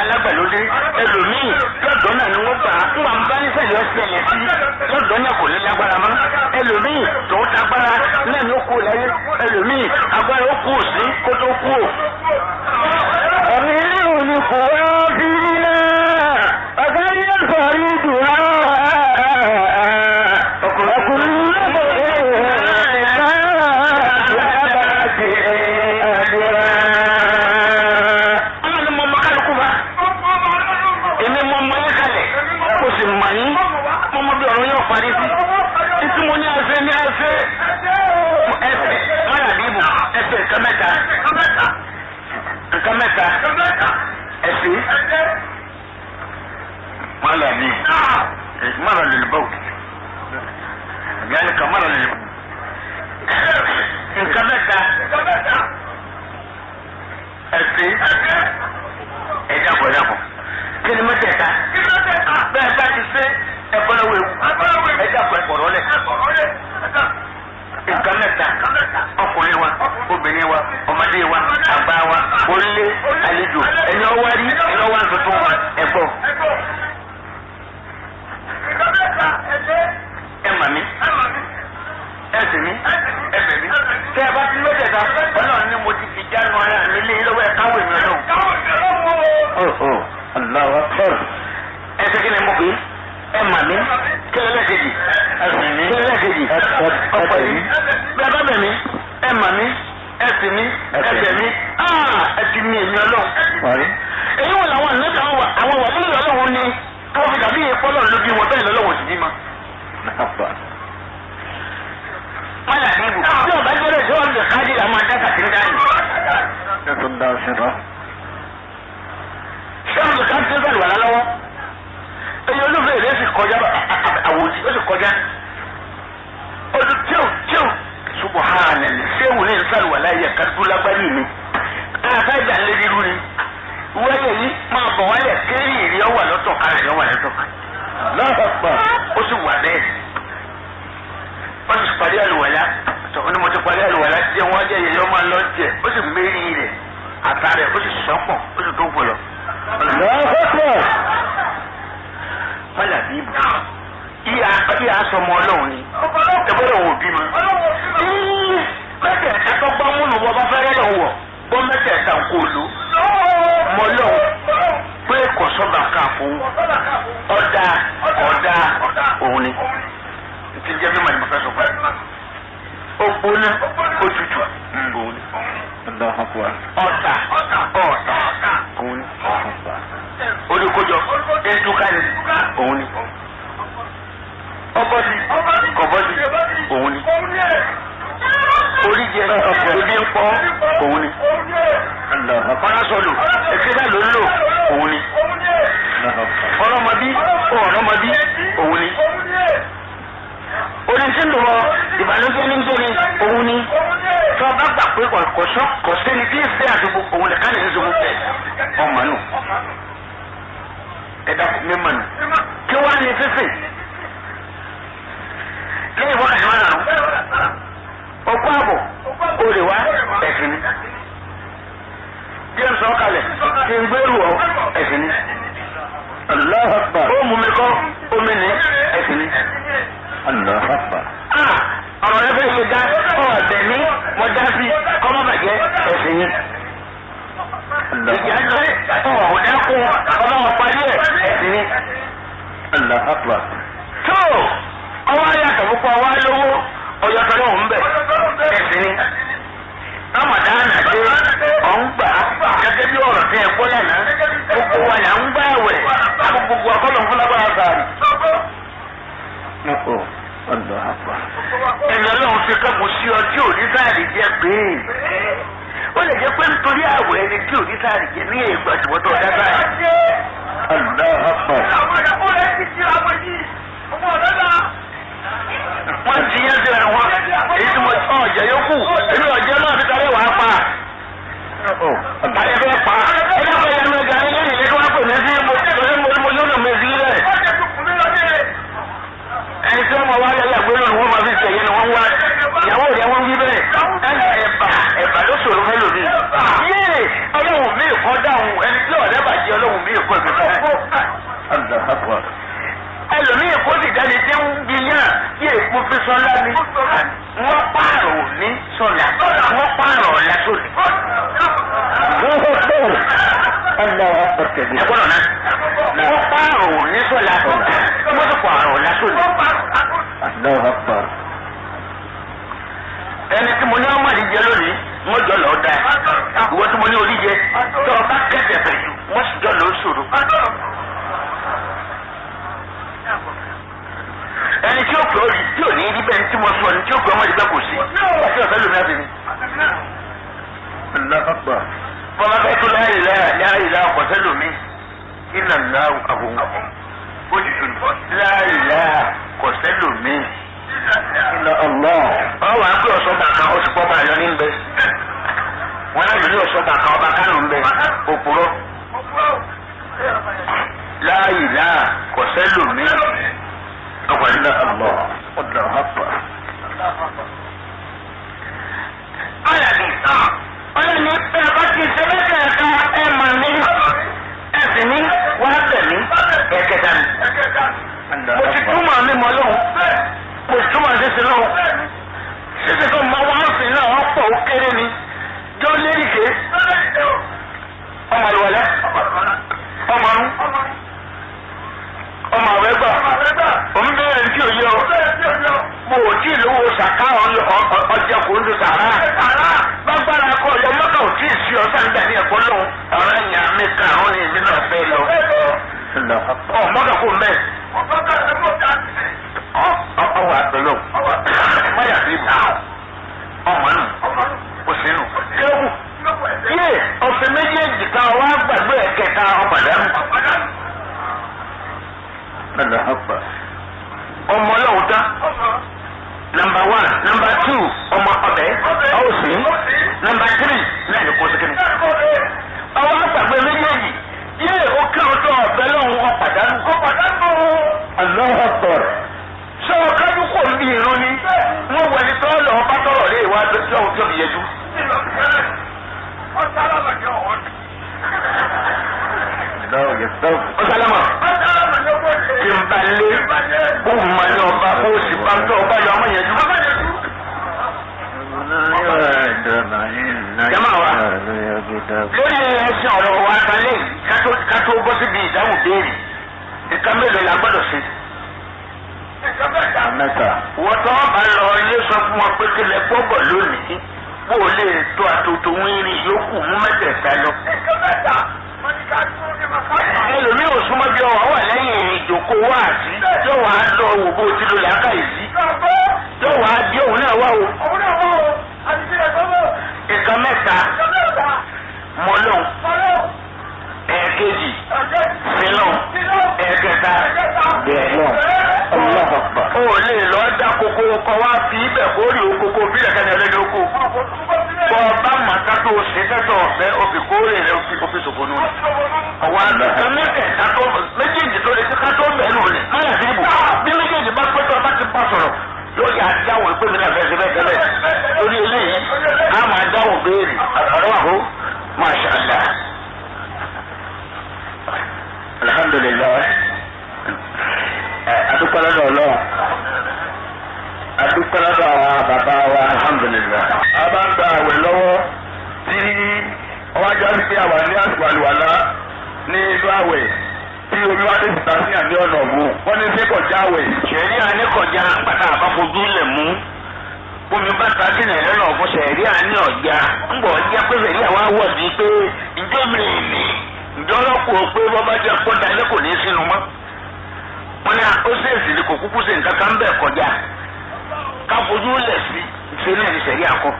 Alágbàlódé ẹlòmíì lọ́dọ̀ náà ni wọ́n gbà á ń wà ń bá nísẹ̀lẹ̀ ọ̀sẹ̀lẹ̀ sí lọ́dọ̀ náà kò ní lágbára mọ́ ẹlòmíì tó tagbára náà ni ó kú láyé ẹlòmíì agbára ó kú sí kó tó kú ò. Ẹ̀mí ìlú kò wá bí náà ọ̀gá yóò sọ̀rí dùn á. Ọkùnrin Ọlọ́run mọ ọmọ kálukú bá. Èmi mọ ọmọ yín kalẹ̀. Mo sì mọ̀ yín. Mo mọ bí ọ̀run yóò parí sí. Títí mo ní ẹsẹ̀ ní ẹsẹ̀. Ẹsẹ̀ mọ́lá bíbù. Ẹsẹ̀ nǹkan mẹ́ta. Nǹkan mẹ́ta. Ẹsẹ̀. Mọ́lá bíbù. Mọ́lá lè bọ̀. Yálẹ̀ kan mọ́lá lè bọ̀. Nǹkan mẹ́ta. Ẹsẹ̀. Ẹ̀dàpọ̀ ẹ̀dàpọ̀. Kí ni mẹ́tẹ̀ẹ̀ta? Bẹ́ẹ̀ bá ti ṣe ẹ̀kọ́ lọ́wọ́ ewu. Ẹ̀dàpọ̀ ẹ̀kọ̀rọ̀ lẹ̀. Nǹkan mẹ́ta. Ọkùnrin wa, obìnrin wa, ọmọdé wa, àgbà wa, onílé, àlejò, ẹni ọwá rí, ẹni ọwá tuntun, ẹ̀gbọ́. Ẹ mà mí, ẹ sì mí, ẹ bẹ̀ mí. Tẹ́ ẹ bá ti mẹ́tẹ̀ẹ̀ta, Ọlọ́run ní mo ti fi jánu ara mi lé lọ́wọ́ ẹ káwé mi ọlọ́run. Allahu Akbar. Ẹ ṣe kí ni mo pè é? Ẹ mà mí. Kí ló lẹ́kejì? Kí ló lẹ́kejì? Ọ̀pọ̀ yìí. Bí a bá bẹ̀ mí, ẹ mà mí, ẹ sì mí, ẹ bẹ̀ mí. Ẹ ti ní èmi ọlọ́run. Èyí wò làwọn ànábì àwọn wà nílò ọlọ́run ni tó fi dàbí ìpọ́lọ̀ ló bí wọn bẹ́ẹ̀ lọ́lọ́wọ́ sì bí ma. Mọ́lá ní ibù. Bí ọba jẹ́rẹ̀ sí ọ̀rọ̀ kájí la máa dáta sí ń dá yìí. Ṣé ọ̀rọ̀ kájí tó sàlùwàlá lọ́wọ́? Èyí olúfẹ́ rẹ̀ sì kọjá àwòdì ó sì kọjá. Ọdún tíò tíò subhanallah ṣéwù ní sàlùwàlá yẹ kádúró lágbárí mi. Àkájà lé ríru ni. Wẹ́yẹ̀ yìí máa bọ̀ wálẹ̀ kéèrè ìrì ọwà lọ́tọ̀ kárẹ̀ ọwà lọ́tọ̀ kan. Ó sì wà bẹ́ẹ̀. Wọ́n ti parí àlùwàlá tọ́ ní mo ti parí àlùwàlá jẹ́ wọ́n jẹ́ yẹyẹ ọmọ lọ jẹ ó sì mérí rẹ̀ àtà rẹ̀ ó sì sọ́pọ̀ ó sì tó ń pọ̀lọ̀. Mọ́lá bí ibù ìyá sọmọ ọlọ́run ni ẹgbẹ́rún òun bí ma. Mẹ́tẹ̀ẹ̀ta tó gbọ́ múnú bọ́ bá fẹ́rẹ́ lọ wọ̀ bọ́ mẹ́tẹ̀ẹ̀ta kò lò mọ́ lọ́wọ́ pé kò sọ́ba kan fún ọ̀dà ọ̀dà òun ni ti jẹ́ mímọ̀ ni mo fẹ́ sọ fún ẹ. Ó gbóná, ó tutù, òun ni. Ọ̀tà, ọ̀tà, òun ni. Olùkójọ, ẹ̀dúkàlẹ̀, òun ni. Ọbọ̀dì, kọ̀bọ̀dì, òun ni. Oríjẹ, ebi ń pọ̀, òun ni. Ọlásọlù, èkéjà ló ń lò, òun ni. Ọlọ́mọbí, ọ̀rọ̀mọbí, òun ni. Orin tí ń dùn mọ́ ìbànújẹ́ ní jẹni òun ni tí wọn bá gbà pé kò sẹ́ni tí ń ṣe àṣubú òun nìkan lè ń ṣubú bẹ́ẹ̀ ọmọ nù ẹ dákun mímọ nù kí wọn ní sísè lẹ́yìn wákàtí wọn nànú ọkọ àbọ̀ olè wá ẹ̀sìn ni james ọkàlẹ̀ kí n gbèrú ọ ẹ̀sìn ni Allahu Akbar. ó mú mi kọ́ omi ní ẹ̀sìn ni. Allahu Akbar. Ọ̀rọ̀ rẹ fẹ́ ṣe dá ọ̀dẹ̀ ní mo dá sí kọ́mọ́ bàjẹ́ ẹ̀sìn yìí. Ìjà ṣe ọ̀dẹ́ kún ọlọ́wọ́ parí ẹ̀ ẹ̀sìn yìí. Allahu Akbar. Tó ọwọ́ ayàtọ̀ púpọ̀ wá lówó ọjọ́ tó lóhùn bẹ̀ ẹ̀sìn ni. Ramadan dé ọ̀ ń gbà gẹ́gẹ́ bí ọ̀rọ̀ tí ẹ gbọ́ lánàá gbogbo wa là ń gbà wẹ̀ àbọ̀ gbogbo akọ́lọ̀ fún lágbára sàárì. Allahu Akbar. Ẹni ọlọ́run fi kẹ́kọ̀ọ́ sí ọ tí ò ní sáàrì jẹ́ pé ó lè jẹ́ pé nítorí àwẹ̀ ẹni tí ò ní sáàrì jẹ́ ní èègbà ṣùgbọ́n tó ọ̀dá sáàrì. Allahu Akbar. Wọ́n ti yẹn sí ẹ̀rọ wọn èyí tí mo ọ̀jẹ̀ yókù èmi ọ̀jẹ̀ náà ti sáré wàá pa. Àyè fẹ́ pa ẹni àpò ìyanu ẹja ní lẹ́yìn ilé kí wọ́n pè mí sí mo mo mo lónà mi sí rẹ̀. Ẹni tí wọ́n máa wá lẹ́yìn àgbélò ni wọ́n máa fi ṣẹ̀yẹ ni wọ́n wá ìyàwó rẹ̀ wọ́n wí bẹ́ẹ̀. Ẹni ẹ̀bà ẹ̀bà ló ṣòro fẹ́ lòmí. Yéè ọlọ́run mi kọ́ dáhùn ẹni tí ọ̀rẹ́ bàjẹ́ ọlọ́run mi Akbar. Ẹlòmíì kó sì jáde tí ń jiyàn yé èpo fi sọlá ni. Wọ́n pààrọ̀ òní sọ̀lá. Wọ́n pààrọ̀ ọ̀la sóni. Allahu Akbar. Allahu Akbar kabir. Ẹ̀gbọ́n náà. Wọ́n pààrọ̀ òní sọ̀lá. Wọ́n sì pààrọ̀ ọ̀la sóni. Allahu Akbar. Ẹni tí mo ní ọmọ àdìjẹ lónìí, wọ́n jọ lọ́ọ́ da. Ìwọ tí mo ní orí jẹ, tó o bá kẹsẹ̀ fẹ̀ jù, wọ́n sì jọ lọ́ọ́ sòrò. Ẹni tí ó pè ó tí ò ní rí bẹ́ẹ̀ tí mo sọ ni tí ó pè ọmọ ìgbẹ́ kò sí. Àti ọ̀fẹ́ lómi àti mi. Allahu Akbar. Bọ́lá fẹ́ tó láyé láyé láyé ọ̀sẹ̀ lómi. Iná ńlá àbòwò. Ó ti sùn. Láyé láyé kọ̀sẹ̀ lómi. Inna Allah. Ọ wàá pé ọ̀sọ́ba kan oṣù pọ̀ bá yọ ní bẹ. Wọ́n á lò ní ọ̀sọ́ba kan ọba Kánò ń bẹ. Òpùrọ́. Láyé láyé kọ̀sẹ̀ lómi. Ọkọ̀ Inna Allah. Allahu Akbar. Ọ̀làdì ọlọ́ni ẹ bá ti ṣe mẹ́tẹ̀ẹ̀ta ẹ mà ní ẹ sì ní wá bẹ̀ mí ẹ̀kẹta ni. Mo ti túmọ̀ mi mọ́ lóhùn. Mo ti túmọ̀ ṣíṣe lóhùn. Ṣíṣe tó máa wá sí náà wọ́n pọ̀ ó kéré ni. Jọ́ lérìké ọmọ àlùwàlá ọmọ ọrún ọmọ àwẹ̀ gbà òun bẹ̀rẹ̀ ní tí ò yẹ ọ. Mo ò tí ì lówó sàká ọjà kò ń lo sàrà. Bágbára kọ ọjọ́ mọ́kà ò tí ì sí ọ̀sán nígbà ní ẹ̀kọ́ lóhùn. Ọ̀rọ̀ ẹ̀yàn mi karùn-ún ni èmi náà fẹ́ lọ. Allahu Akbar. Ọ̀ mọ́kà kò mẹ́. Ọwọ́ àpẹlọ. Máyà sí ibù. Ọmọ nù. Òsì nù. Kílókù. Yé ọ̀sẹ̀ méjèèjì kan wá gbàgbé ẹ̀kẹta ọ̀pàdánù. Allahu Akbar. Ọmọ ọlọ́run tán. Number 1, number 2, ọmọ ọbẹ̀, ọ̀sìn. Number 3, náà ní kó síkìrì. Ọwọ́ àgbàgbé méjèèjì, yé o kírun tó ọ̀bẹ lọ́hùn ọ̀pàdánù. Allahu Akbar. Sọ kájú kò ń bí irun ni, wọ́n wọ ẹni tó lọ bá tọrọ lé ìwà lọ́hùn tó fi yẹjú. Allahu yastaghfir. Ó sálámà. Tí n bá lé, kó mà ní ọba kó o sì bá ń tọ́ ọba yọ ọmọ yẹn jú. Jama wa. Lórí ẹsẹ̀ ọ̀rọ̀ wa kalẹ̀ ká tó bọ́ síbi ìdáhùn béèrè. Nǹkan mélòó la gbọ́dọ̀ ṣe? Mẹ́ta. Wọ́n tọ́ bá lọ ilé sọ fún wọn pé kílẹ̀ gbọ́bọ̀ lónìí. Bó o lè tó àtòtò wíìrì yòókù mú mẹ́tẹ̀ẹ̀ta lọ. Ẹlòmíì ò súnmọ́ bí ọwọ́ wà lẹ́yìn ìjòkó wá àti yóò wá lọ wò bó ti lò lákàyè sí. Yóò wá bí òun náà wá o. Nǹkan mẹ́ta mọ́lọ́n ẹ̀ẹ́kejì sílọ́n ẹ̀ẹ́kẹta Bẹ́ẹ̀ Allahu Akbar. O lè lọ dá koko kọ wá fi ibẹ̀ kó rí okoko bílẹ̀ kẹ́ni ẹlẹ́ni oko. Bọ́ ọba màtá tó o ṣe tẹ́tọ̀ ọ̀fẹ́ òfin kórè rẹ̀ òfin ṣòfò nù. Ọ̀wọ́ àlùkò mẹ́tẹ̀ẹ̀ta tó méjèèjì tó lè ṣe ká tó bẹ̀ẹ́ nù lẹ̀. Má yà sí ibù. Bí méjèèjì bá pẹ́ tó ọba ti bá sọ̀rọ̀ yóò yà dáwọ̀ pé mi náà fẹ́ ṣe bẹ́ẹ̀ tẹ́lẹ̀. Torí eléyìí, a máa dáwọ̀ béèrè. Ọ̀rọ̀ wà hó. Masha Allah. Alhamdulillah. Adúpẹ́ lọ́dọ̀ Ọlọ́run. Adúpẹ́ lọ́dọ̀ àwọn bàbá wa. Alhamdulillah. A bá ń gba àwẹ̀ lọ́wọ́ tí ọwọ́ ajá sí pé àwà ní àsìkò àlùwàlá ní inú àwẹ̀ tí omi wá dé síta sí àní ọ̀nà ọ̀gbun. Wọ́n ní sí kọjá àwẹ̀. Ṣẹ̀rí àníkọjá pátá àbáfojú lẹ̀ mú. Bómi bá ta sílẹ̀ lọ́nà ọ̀fun ṣẹ̀rí àní ọ̀já. Ń bọ̀ jẹ́ pé ṣẹ̀rí àwa wọ̀ sí pé ǹjọ́ mi nì ǹjọ́ lọ́kùn pé bọ́ bá jẹ́ kó dalẹ́ kò ní sínú mọ́. Wọ́n ní ó ṣèèṣì ni kò kúkú ṣe nǹkan kan bẹ́ẹ̀ kọjá. Ká fojú lẹ̀ sí ṣe náà ní ṣẹ̀rí àkọ́.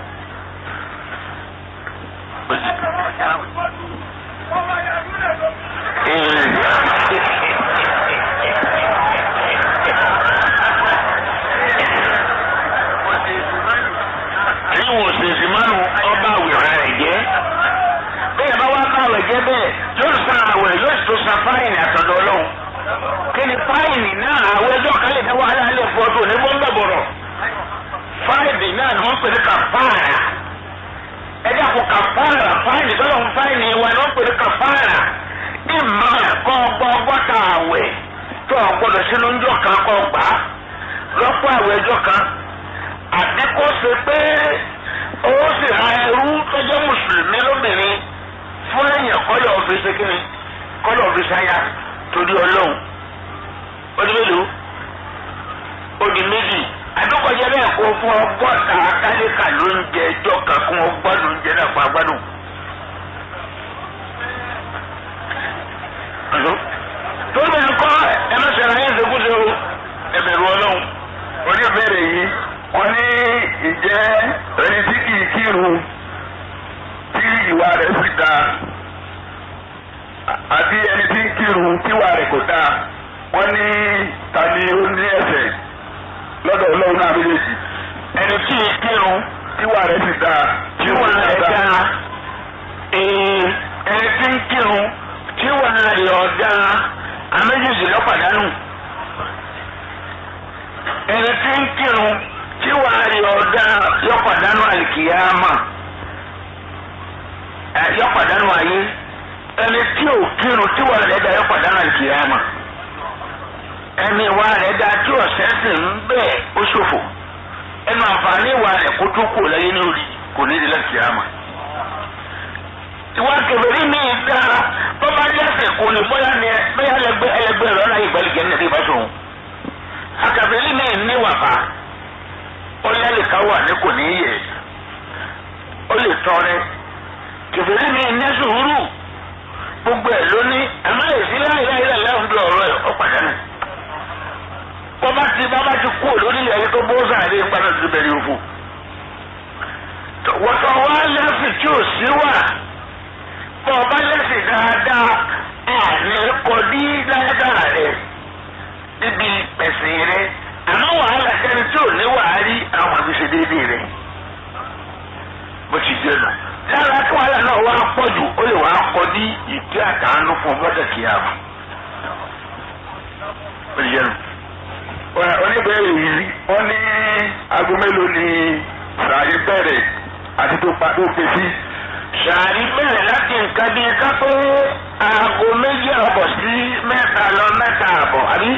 Èyí wò ṣèṣì mánu ọba àwìrán rẹ̀ jẹ́. Bẹ́ẹ̀ bá wá bá àwẹ̀ jẹ́ bẹ́ẹ̀ yóò san àwẹ̀ yóò sì tún san fáìnì àtọ̀dọ̀ Ọlọ́run. Kí ni fáìnì náà àwọn ẹjọ́ kan lè dá wàhálà lè fọ́ ọdún ní bọ́ńbà bọ̀rọ̀. Fáìnì náà ni wọ́n pè ní kàfáàrà. Ẹjẹ́ àpò kàfáàrà fáìnì tọ́lọ̀ ń fáìnì wa ni wọ́n pè ní kàfáàrà. Ìmọ̀ kọ́ ọgbọ́ ọgọ́ta àwẹ̀ tó gbọ́dọ̀ sínú ńjọ́ kan kọ́ gbà á lọ́pọ̀ àwẹ̀ ẹjọ́ kan àbí kó ṣe pé ó sì ra ẹrú tọ́jọ́ mùsùlùmí lóbìnrin fún ẹ̀yìn kọ́lọ̀ ọ̀fíìsì kínní kọ́lọ̀ ọ̀fíìsì aya torí ọlọ́run ó di mélòó ó di méjì àdókòjẹ́ bẹ́ẹ̀ kó fún ọgọ́ta kálíkà lóúnjẹ ẹjọ́ kan kún ọgbọ́n lóúnjẹ náà fún agbádùn. Tó bẹ́ẹ̀ kọ́ ẹ má ṣe ara yín ṣekúṣe o ẹ bẹ̀rù ọlọ́run. Oníbẹ̀rẹ̀ yìí wọ́n ní ìjẹ́ ẹni tí kìí kírun tí ìwà rẹ̀ sì dáa àbí ẹni tí ń kírun tí ìwà rẹ̀ kò dáa wọ́n ní ta ni ó ní ẹ̀ṣẹ̀ lọ́dọ̀ ọlọ́run náà méjèèjì. Ẹni tí kìí kírun tí ìwà rẹ̀ sì dáa tí ìwà rẹ̀ dáa ẹni tí ń kírun tí ìwà rẹ̀ ọ̀dá àméjèèjì lọ́pàdánù. Ẹni tí ń kírun tí wàá rí ọ̀dá yọpàdánù àlìkìyàmà yọpàdánù ayé ẹni tí ò kírun tí wàá rẹ̀ dá yọpàdánù àlìkìyàmà ẹni wàá rẹ̀ dá tí ọ̀sẹ̀ sì ń bẹ̀ ó ṣòfò ẹnu àǹfààní ìwà rẹ̀ kó tó kù lẹ́yìn ní orí kò ní ìdílé àlìkìyàmà. Ìwà kẹfẹ́rí mi dá bọ́bá jẹ́sẹ̀ kò ní bóyá ní bóyá ẹlẹgbẹ́ ẹlẹgbẹ́ rẹ̀ ọ̀nà ìgbàlìkẹ́ ní ìbáṣọ̀ akàfẹ́lí mi ní wàfà ó lẹ́lẹ̀ká wà ní kò ní yẹ ó lè tọrẹ kẹfẹ́lí mi ní sùúrù gbogbo ẹ̀ ló ní àmọ́ èsì láìláìlá láwùjọ ọ̀rọ̀ ẹ̀ ó pàdánù bọ́bá ti bábá ti kú lórílẹ̀ ayé tó bó sàárè ń padà tó bẹ̀rẹ̀ òfò wọ́tọ̀ wá lẹ́sìn tí ò sí wà bọ́ọ̀bá lẹ́sìn dáadáa àní kọ́dí dáadáa rẹ̀ níbi ẹ̀sìn rẹ̀ àmọ́ wàhálà sẹ́ni tí ò ní wàhálì àwọn àbí ṣe déédéé rẹ̀ bó ti jẹ́ nù. Lára kí wàhálà náà wá pọ̀ jù ó lè wá kọ́ ní ìdí àtàánú fún ọgbọ́dọ̀ kìí àmọ́. Bó ti jẹ́ nù. Oníbẹ̀rẹ̀ yìí wọ́n ní aago mélòó ni sàárì bẹ̀rẹ̀ àti tó pa tó pe sí. Sàárì bẹ̀rẹ̀ láti nǹkan bíi ká pé aago 2:30 sí 2:55 àbí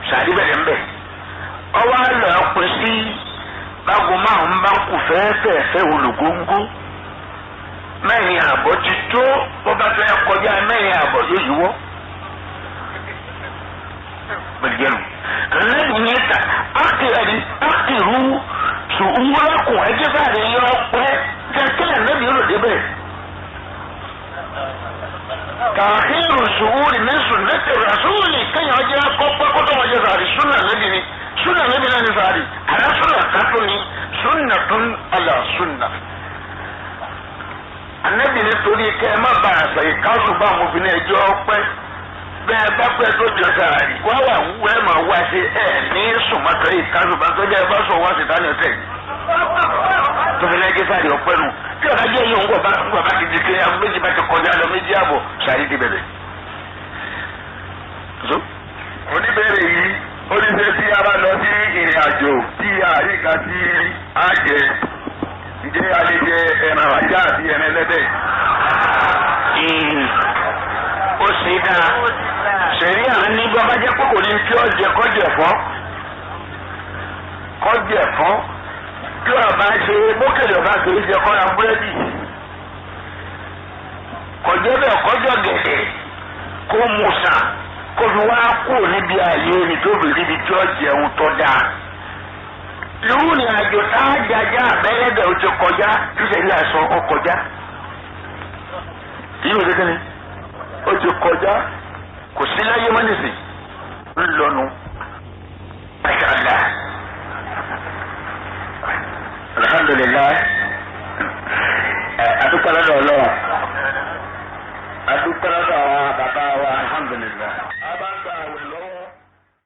sàárì bẹ̀rẹ̀ ńbẹ̀ ọwọ́ àlọ́ pín sí bágo 5 bá kù fẹ́ẹ́fẹ́ẹ́fẹ́ olùgóńgó 4:30 ti tó bó bá fẹ́ kọjá 4:30 yóò yíwọ́. Bẹ̀rẹ̀ lẹ́yìn yẹn ta ákìrú sùúrùkùn ẹjẹ́ sáré yọ pẹ́ kẹ́kẹ́ lẹ́bi yóò débẹ̀. Tàkìrù sùúrì ní sùnẹ́tì ràsúùlì kéèyàn jẹ́ kọ́pẹ́ kótó wọn jẹ́ sàárì súnà lẹ́bi ni súnà lẹ́bi náà ni sàárì àrà súnà kátó ni súnà tún àlà súnà. Ànábì nítorí kẹ́ ẹ má ba àṣà ìkásù bá àwọn obìnrin ẹjọ́ pẹ́ bẹ́ẹ̀ bá pẹ́ tó jọ sàárì wá wà wú ẹ̀ máa wá sí ẹ̀ ní sùnmọ́tò ìkásù bá tó jẹ́ ẹ bá sọ wá sí tánì ọ̀tẹ̀ tóbi lẹ́jẹ́ sàárì ọ̀pẹ́ nù tí ọ̀gá jẹ́ yìí ńgbọ̀ bá ti di pé aago 2 bá ti kọjá lọ 2:30 sàárì ti bẹ̀rẹ̀. Oníbẹ̀rẹ̀ yìí ó ní ṣe tí a bá lọ sí ìrìn àjò tí a rí kan tí a jẹ ǹjẹ́ a lè jẹ ẹran ajá àti ẹran ẹlẹ́dẹ̀. Ó sì dáa sẹ̀rí àwọn ní bá bá jẹ́ pé kò ní tí ó jẹ kọjẹ̀ fọ́ kọjẹ̀ fọ́ tí ọba ṣe bókèlè ọba kìí jẹ kọ́ra búrẹ́dì kọjẹ́ bẹ́ẹ̀ kọjọ́ gẹ̀dẹ̀ kó musa kó fi wá kú níbi ààyè ni tó fi ríbi tí ó jẹun tó dáa. Irú ni àjò tá a jàjà abẹ́lẹ́dẹ̀ ó ti kọjá tí sẹ́rí àṣọ ọ kọjá. Yíyó ṣe kíni ó ti kọjá kò sí láyé mọ́nìsì ńlọnu. Masha Alhamdulillah, adúpẹ́ lọ́dọ̀ Ọlọ́run.